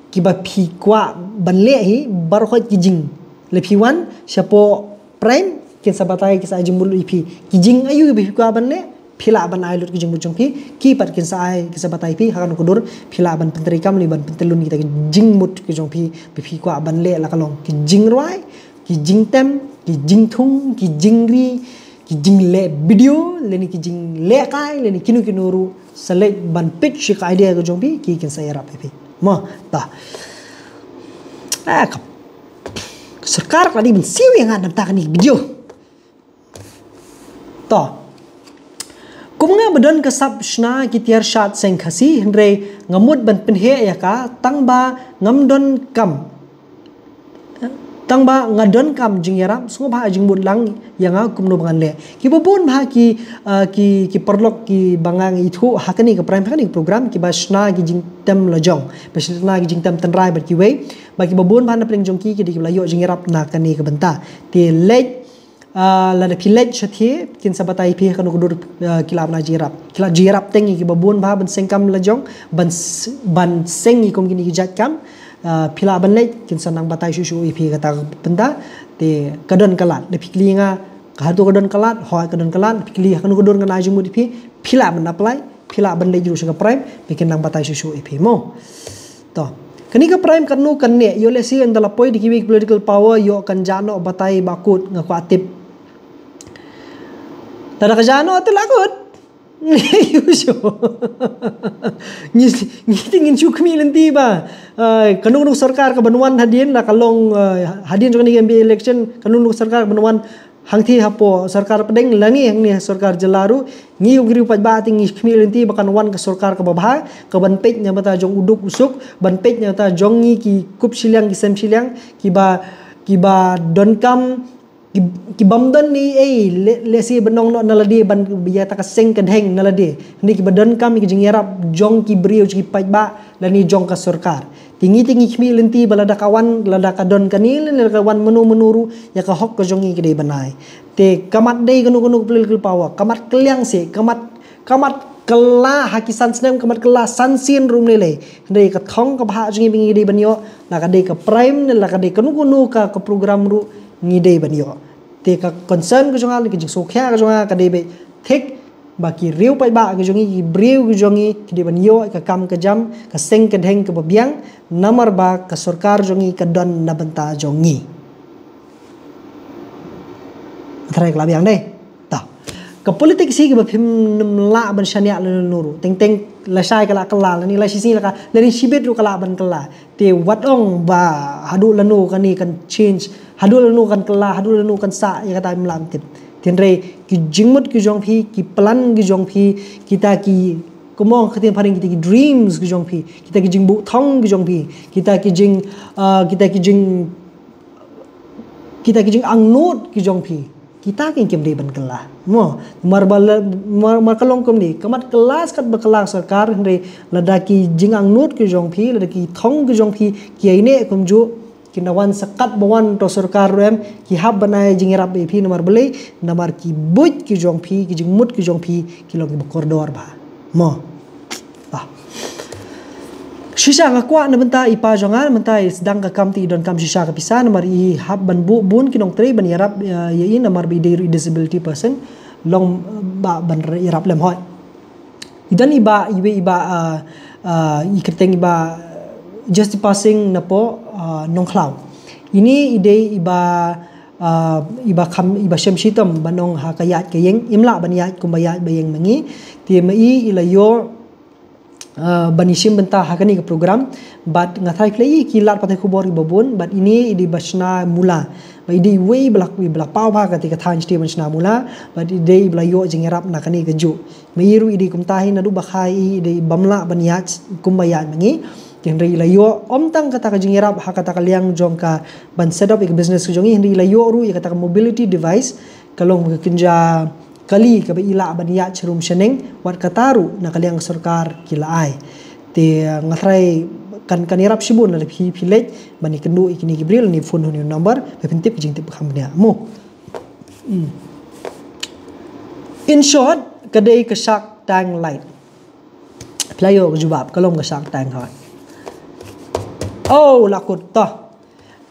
kiba phi kwah ban leh hi baroh khoit ki jing. Lada phi wan shapoh Prime kin sa batai, kin sa ai jingmut lut ïa phi. Ki jing aïu ba phi kwah ban leh, phi lah ban ai lut ki jingmut jong phi. Ki pat kin sa ai, kin sa batai phi ha kano ka dur phi lah ban pyntreikam lane ban pyntyllun kita ki jingmut ki jong phi ba phi kwah ban leh, la ka long ki jingrwai, ki jingtem, ki jingthung, ki jingri, ki jingleh video lane ki jingleh kai lane kino kino ruh, sa leit ban pitch ïa ka idea ka jong phi, ki kin sa ïarap ïa phi. Mo, ta. Ah, ka, ka sorkar ka la dei ban siew ïa nga na bynta kane ka video. To. Kum nga ba don ka sap shna ki tiar shad seng Khasi, hynrei nga mut ban pynheh ïa ka tang ba ngam don kam. Tang ba nga donkam jingïarap, sngewbha jingmut lang ïa nga kumno ba ngan leh. Kiba bun bha ki, ah, ki, ki paralok kiba nga ithuh ha kane ka Prime, ha kane ka program, kiba shna ki jingtem lajong, ba shna ki jingtem tynrai bad kiwei, ba kiba bun bha na pdeng jong ki, ki dei kiba la ïoh jingïarap na kane ka bynta. Te leit, ah, lada phi leit shathie, kin sa batai phi kano ka dur, ah, ki lah ban ai jingïarap. Ki lah jingïarap teng ïa kiba bun bha ban seng kam lajong, ban s-, ban seng ïa kum kine ki jait kam, ah, phi lah ban leit, kin sa nang batai shuh shuh ïa phi kata ka bynta. Te ka don ka lad, lada phi kylli nga, ka hato ka don ka lad, hooid ka don ka lad, phi kylli kano ka dur ngan ai jingmut ïa phi, phi lah ban apply, phi lah ban leit ruh sha ka Prime, phi kin nang batai shuh shuh ïa phi mo. To. Kane ka Prime katno kan neh, ïoh lehse ynda la poi da kiwei ki political power, ïoh kan jah noh batai ba kut, nga kwah tip. Lada ka jah noh te la kut. Ïoh shuh. Ngi, ngi te ngin shu khmih lynti ba, ah, kano kano sorkar kaban wan hadien, la ka long, ah, hadien jong kane ka M P election, kano kano sorkar kaban wan hangthie hapoh sorkar pdeng, la ngi hangne sorkar jylla ruh, ngi kum ki riew paidbah te ngi khmih lynti ba kan wan ka sorkar kaba bha, kaban peit na bynta jong u duk u suk, ban peit na bynta jong ngi ki kup shiliang ki sem shiliang, kiba, kiba donkam, ki, kibym don ei ei, le, lehse ban ong noh na lade ban ïa kata ka seng ka dheng na lade. Hynrei kiba donkam ïa ka jingïarap jong ki briew, jong ki paidbah, lane jong ka sorkar. Te ngi te ngi khmih lynti ba lada ka wan, lada ka don kane, lada ka wan mano mano ruh, ïa ka hok ka jong ngi ka dei ban ai. Te ka mat dei kano kano ka political power, ka mat kylliang seh, ka mat, ka mat kylla ha ki san snem, ka mat kylla san sien ruh ym lei lei. Hynrei ka thong kaba hok jong ngi ba ngi dei ban ïoh, la ka dei ka Prime ne la ka dei kano kano ka, ka program ruh ngi dei ban ïoh. Te ka concern ka jong nga, ka jingsngewkhia ka jong nga, ka dei ba thik ba ki riew paidbah ka jong ngi, ki briew ka jong ngi, ki dei ban ïoh ka kam ka jam, ka seng ka dheng kaba biang, namar ba ka sorkar jong ngi ka don na bynta jong ngi. Tharai ka la biang dei. Ta. Ka politics hi kaba phim nym lah ban shaniah lano lano ruh. Teng teng lashai ka la kylla, lane lashisngi la ka, lane shibit ruh ka lah ban kylla. Te wat ong ba haduh lano kane kan change, haduh lano kan kylla, haduh lano kan sah, ïa kata ym lah ban tip. Hynrei ki jingmut ki jong phi, ki plan ki jong phi, kita ki, kumno ka ktien phareng, kita ki dreams ki jong phi, kita ki jingbuh thong ki jong phi, kita ki jing, ah, kita ki jing, kita ki jingangnud ki jong phi, kita ki kim dei ban kylla. Mo, mar ba la, mar, mar ka long kumne, ka mat kylla skat ba kylla sorkar, hynrei lada ki jingangnud ki jong phi, lada ki thong ki jong phi ki ïaineh kumjuh, kin da wan skat ba wan to sorkar ruh em, ki hap ban ai jingïarap ïa phi namar balei, namar ki buit ki jong phi, ki jingmut ki jong phi, ki long kiba kordor bha. Mo. Bah. Shisha nga kwah na bynta i pa jong nga, na bynta i sdang ka kam te i donkam shisha ka pisa, namar i hap ban buh bun ki nongtrei ban ïarap, eh, ïa i, namar ba i dei ruh i disability person, long, eh, ba ban ïarap lem hoi. I don i bah, iwei i bah, ah, ah, i kyrteng i bah Justice Passing napoh, ah, Nongkhlaw. Ine i dei i bah, ah, i bah kham, i bah shem shitom ban ong ha ka ïaid ka ïeng, im lah ban ïaid kumba ïaid ba ïeng ma ngi. Te ma i i la ïoh, ah, ban ïashim bynta ha kane ka program. Bad nga tharai phi la i ki lad pathai khubor kiba bun, bad ine i dei i bah shna mula. Bad i dei iwei i ba la, i ba la paw bha kata ka thaiñ shatei ban shna mula, bad i dei i ba la ïoh jingïarap na kane kajuh. Ma i ruh i dei kumta hi, naduh ba kha i dei i bym lah ban ïaid kumba ïaid ma ngi. Hynrei i la ïoh ym tang kata ka jingïarap ha kata ka liang jong ka ban set up ïa ka business ka jong i, hynrei i la ïoh ruh ïa kata ka mobility device, ka long ka kynja kali kaba i lah ban ïaid sharum shaneng, wat kata ruh na ka liang ka sorkar ki la ai. Te, eh, nga tharai kan, kan ïarap shibun lada phi, phi leit ban ïakynduh ïa kine ki briew, lane phone ha une u number, ba phin tip ka jingtip ba kham bniah. Mo. Hmm. In short, ka dei ka Shark Tank Lite. Phi la ïoh ka jubab, ka long ka Shark Tank hoi. Oh, la kut, to.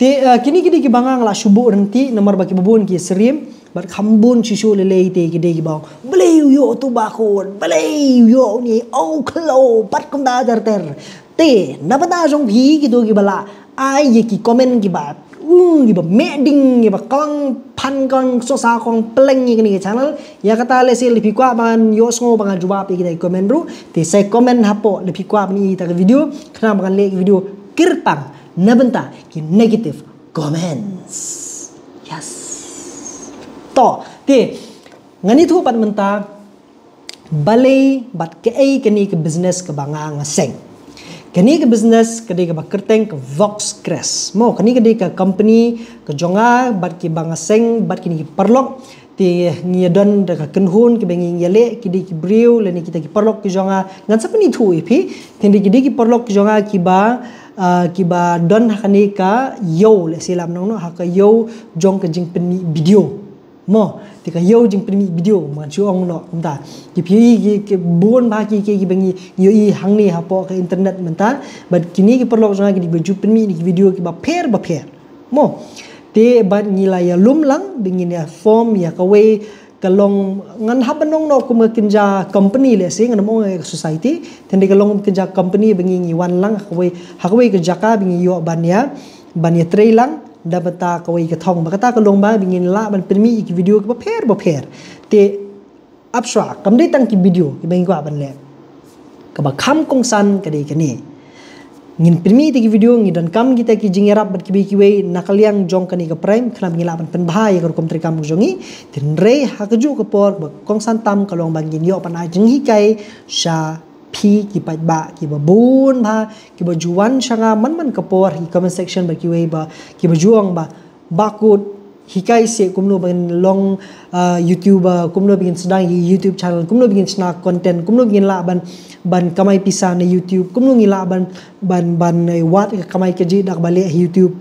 Te, eh, kine ki dei kiba nga nga la shu buh ryntih, namar ba kiba bun ki ïasyriem, bad kham bun shisha lei lei te ki dei kiba ong, balei u ïoh uto u bakut, balei u ïoh une, oh, khlo, bad kumta ter ter. Te, na bynta jong phi kito kiba la ai ïa ki comment kiba, uh, kiba meh ding, kiba kong phan kong sosa kong pleng ïa kane ka channel. Ïa kata lehse lada phi kwah ban ïohsngew ba nga jubab ïa kita ki comment ruh, te sa comment hapoh, lada phi kwah ban ïa kata ka video, khnang ba ngan leh ka video kyrpang na bynta ki negative comments. Yes. To, te, ngan ïathuh pat mynta balei bad kaei kane ka business kaba nga nga seng. Kane ka business ka dei kaba kyrteng ka Vox Crest. Mo, kane ka dei ka company ka jong nga bad kiba nga seng bad kine ki paralok. Te ngi don da ka kynhun kiba ngi ïaleh, ki dei ki briew lane kita ki paralok ki jong nga, ngan sa pynithuh ïa phi. Te ki dei ki paralok ki jong nga kiba, ah, kiba don ha kane ka ïew, lehse lah ban ong noh, ha ka ïew jong ka jingpynmih video. Mo, te ka ïew jingpynmih video, ngan shu ong noh kumta. Ki phi ki, ki bun bha ki, ki, kiba ngi ïohi hangne hapoh ka internet mynta. Bad kine ki paralok jong nga ki dei ba ju pynmih ïa ki video kiba pher ba pher. Mo, te bad ngi la ïalum lang ba ngin ïa form ïa kawei ka long, ngan hap ban ong noh kum ka kynja company lehse, ngan ym ong ïa ka society. Te dei ka long kynja company ba ngi, ngi wan lang ha kawei, ha kawei ka jaka ba ngi ïoh ban ïa, ban ïatrei lang da bynta kawei ka thong. Ba kata ka long ba ba ngin lah ban pynmih ïa ki video kiba pher ba pher. Te ap shuwa, kam dei tang ki video kiba ngi kwah ban leh. Kaba kham kongsan ka dei kane. Ngin pynmih ïa ki video, ngi donkam kita ki jingïarap bad kiwei kiwei na ka liang jong kane ka Prime, khnang ba ngin lah ban pynbha ïa ka rukom treikam ka jong ngi. Te hynrei ha kajuh ka por ba kongsan tam ka long ba ngin ïoh ban ai jinghikai sha phi ki paidbah kiba bun bha, kiba ju wan sha nga man man ka por ha ki comment section bad kiwei ba, kiba ju ong ba, Bah Kut, hikai seh kumno ba ngin long, ah, YouTuber, kumno ba ngin sdang ïa ki YouTube channel, kumno ba ngin shna content, kumno ba ngin lah ban, ban kamai pisa na YouTube, kumno ngin lah ban, ban, ban, eh, wad ka kamai kajih da kaba leh ha YouTube.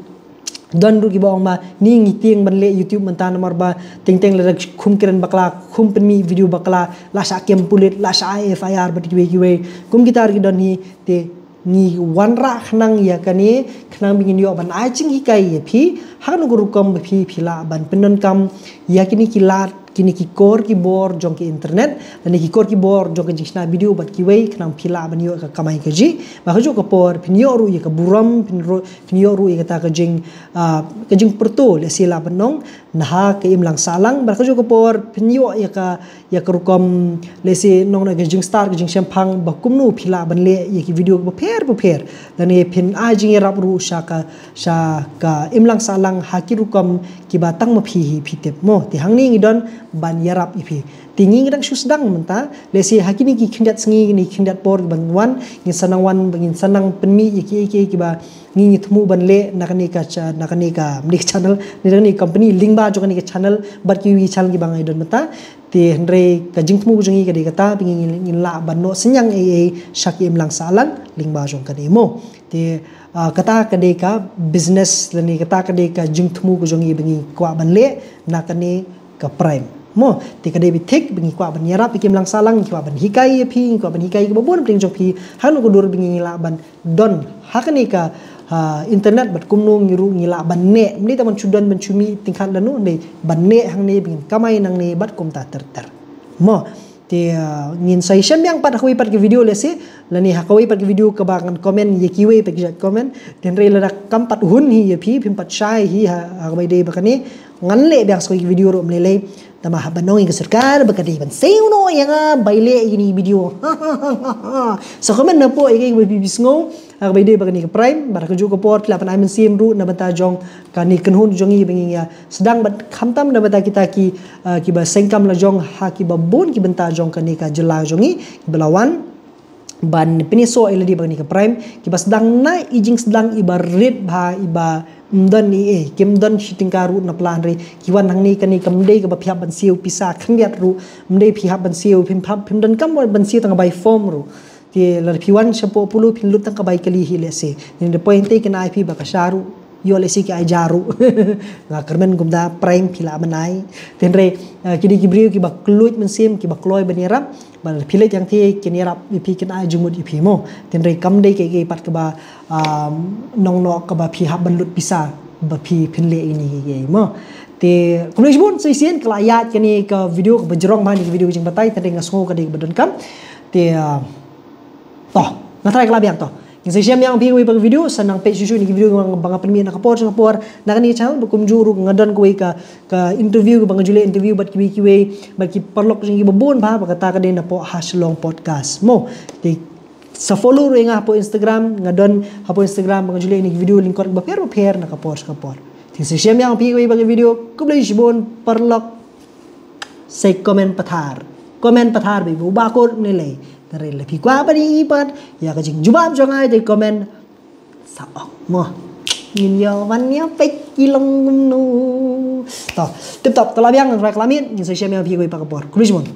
Don ruh kiba ong ba, ni ngi tieng ban leh YouTube mynta namar ba teng teng lada khum kren bakla, khum pynmih video bakla, la shah kem pulit, la shah ai FIR bad kiwei kiwei. Kum kita ruh ki don hi, te ngi wanrah khnang ïa kane, khnang ba ngin ïoh ban ai jinghikai ïa phi ha kano ka rukom ba phi, phi lah ban pyndonkam ïa kine ki lad, kine ki kor ki bor jong ki internet lane ki kor ki bor jong ka jingshna video bad kiwei, khnang phi lah ban ïoh ka kamai kajih. Ba kajuh ka por phin ïoh ruh ïa ka burom, phin ru-, phin ïoh ruh ïa kata ka jing, ah, ka jingpyrto, lehse lah ban ong, na ha ka imlang sahlang. Ba kajuh ka por phin ïoh ïa ka, ïa ka rukom, lehse nong na ka jingstad, ka jingshemphang ba kumno phi lah ban leh ïa ki video ba pher ba pher. Lane phin ai jingïarap ruh sha ka, sha ka imlang sahlang ha ki rukom kiba tang ma phi hi phi tip. Mo, te hangne ngi don ban ïarap ïa phi. Te ngi ngi dang shu sdang mynta, lehse ha kine ki khyndiat sngi, kine ki khyndiat por ba ngin wan, ngin sa nang wan, ba ngin sa nang pynmih ïa ki, ïa ki, kiba ngi ngi thmu ban leh na kane ka cha-, na kane ka, na kane ka channel, na kane ka company, lyngba jong kane ka channel bad kiwei ki channel kiba ngi don mynta. Te hynrei ka jingthmu ka jong ngi ka dei kata, ba ngin, ngin lah ban noh synñiang ei ei sha ka imlang sahlang lyngba jong kane, mo. Te, ah, kata ka dei ka business lane kata ka dei ka jingthmu ka jong ngi ba ngi kwah ban leh na kane ka Prime, mo. Te ka dei ba thik ba ngi kwah ban ïarap ïa ka imlang sahlang, ngi kwah ban hikai ïa phi, ngi kwah ban hikai ïa kiba bun pdeng jong phi ha kano ka dur ba ngi lah ban don ha kane ka, ah, internet bad kumno ngi ruh ngi lah ban neh. Ym dei tang ban shu don ban shu mih tyngkhat lano, ym dei, ban neh hangne, ba ngin kamai nangne bad kumta ter ter, mo. Te, ah, ngin sa ïashem biang pat ha kawei pat ka video lehse, lane ha kawei pat ka video kaba ngan comment ïa kiwei pat ki jait comment. Te hynrei lada kam pat hun hi ïa phi, phim pat shai hi ha, ha kaba ïadei bad kane, ngan leh biang sa kawei ka video ruh, ym lei lei. Tangba hap ban ong ïa ka sorkar ba ka dei ban siew noh ïa nga ba ïaleh ïa kine ki video. Sa comment hapoh ïa kaei kaba phi, phi sngew ha kaba ïadei bad kane ka Prime. Bad ha kajuh ka por phi lah ban ai mynsiem ruh na bynta jong kane ka kynhun jong ngi ba ngi ïa sdang bad khamtam na bynta kita ki, ah, kiba seng kam la jong ha kiba bun ki bynta jong kane ka jylla jong ngi, kiba la wan ban pynïasoh ïa lade bad kane ka Prime, kiba sdang na i jingsdang iba rit bha, iba ym don ei ei, kim don shi tyngka ruh na pla, hynrei ki wan hangne. Kane kam dei kaba phi hap ban siew pisa khyndiat ruh, ym dei phi hap ban siew, phim hap, phim donkam ban siew tang ka bai form ruh. Te lada phi wan shapoh Apollo phin lut tang ka bai kali hi lehse. Te hynrei poi hangtei kin ai phi ba ka sha ruh, ïoh lehse ki ai hajar ruh. Nga kyrmen kumta, Prime phi lah ban ai. Te hynrei, eh, ki dei ki briew kiba kylluid mynsiem, kiba kloi ban ïarap. Bad phi leit hangtei kin ïarap ïa phi, kin ai jingmut ïa phi, mo. Te hynrei kam dei kaei kaei pat kaba, um, nong noh kaba phi hap ban lut pisa ba phi, phin leh ïa kine kiei kiei, mo. Te khublei shibun, sa shisien ka la ïaid kane ka video kaba jrong bha, kane ka video ka jingbatai, te hynrei nga sngew ka dei kaba donkam. Te, ah, to, nga tharai ka la biang to. Ngin sa ïashem biang ha kawei pat ka video, sa nang peit shuh shuh ïa kine ki video ba nga pynmih na ka por sha ka por na kane ka channel. Bad kumjuh ruh nga don kawei ka, ka interview kaba nga ju leh interview bad kiwei kiwei, bad ki paralok jong ngi kiba bun bha, bad kata ka dei napoh Ha Shillong Podcast, mo. Te sa follow ruh ïa nga hapoh Instagram, nga don hapoh Instagram ba nga ju leh ïa kine ki video lyngkot kiba pher ba pher na ka por sha ka por. Te ngin sa ïashem biang ha kawei pat ka video. Khublei shibun paralok. Sa comment pathar. Comment pathar beit, Bah Kut, ym lei lei. Hynrei lada phi kwah ban ïohi pat ïa ka jingjubab jong nga, te comment sa ong mo. Ngin ïa wan ïa peit ki long kumno. To, tip top, to la biang, Trai khlem miet ngin sa ïashem ïa phi kawei pat ka por. Khublei shibun.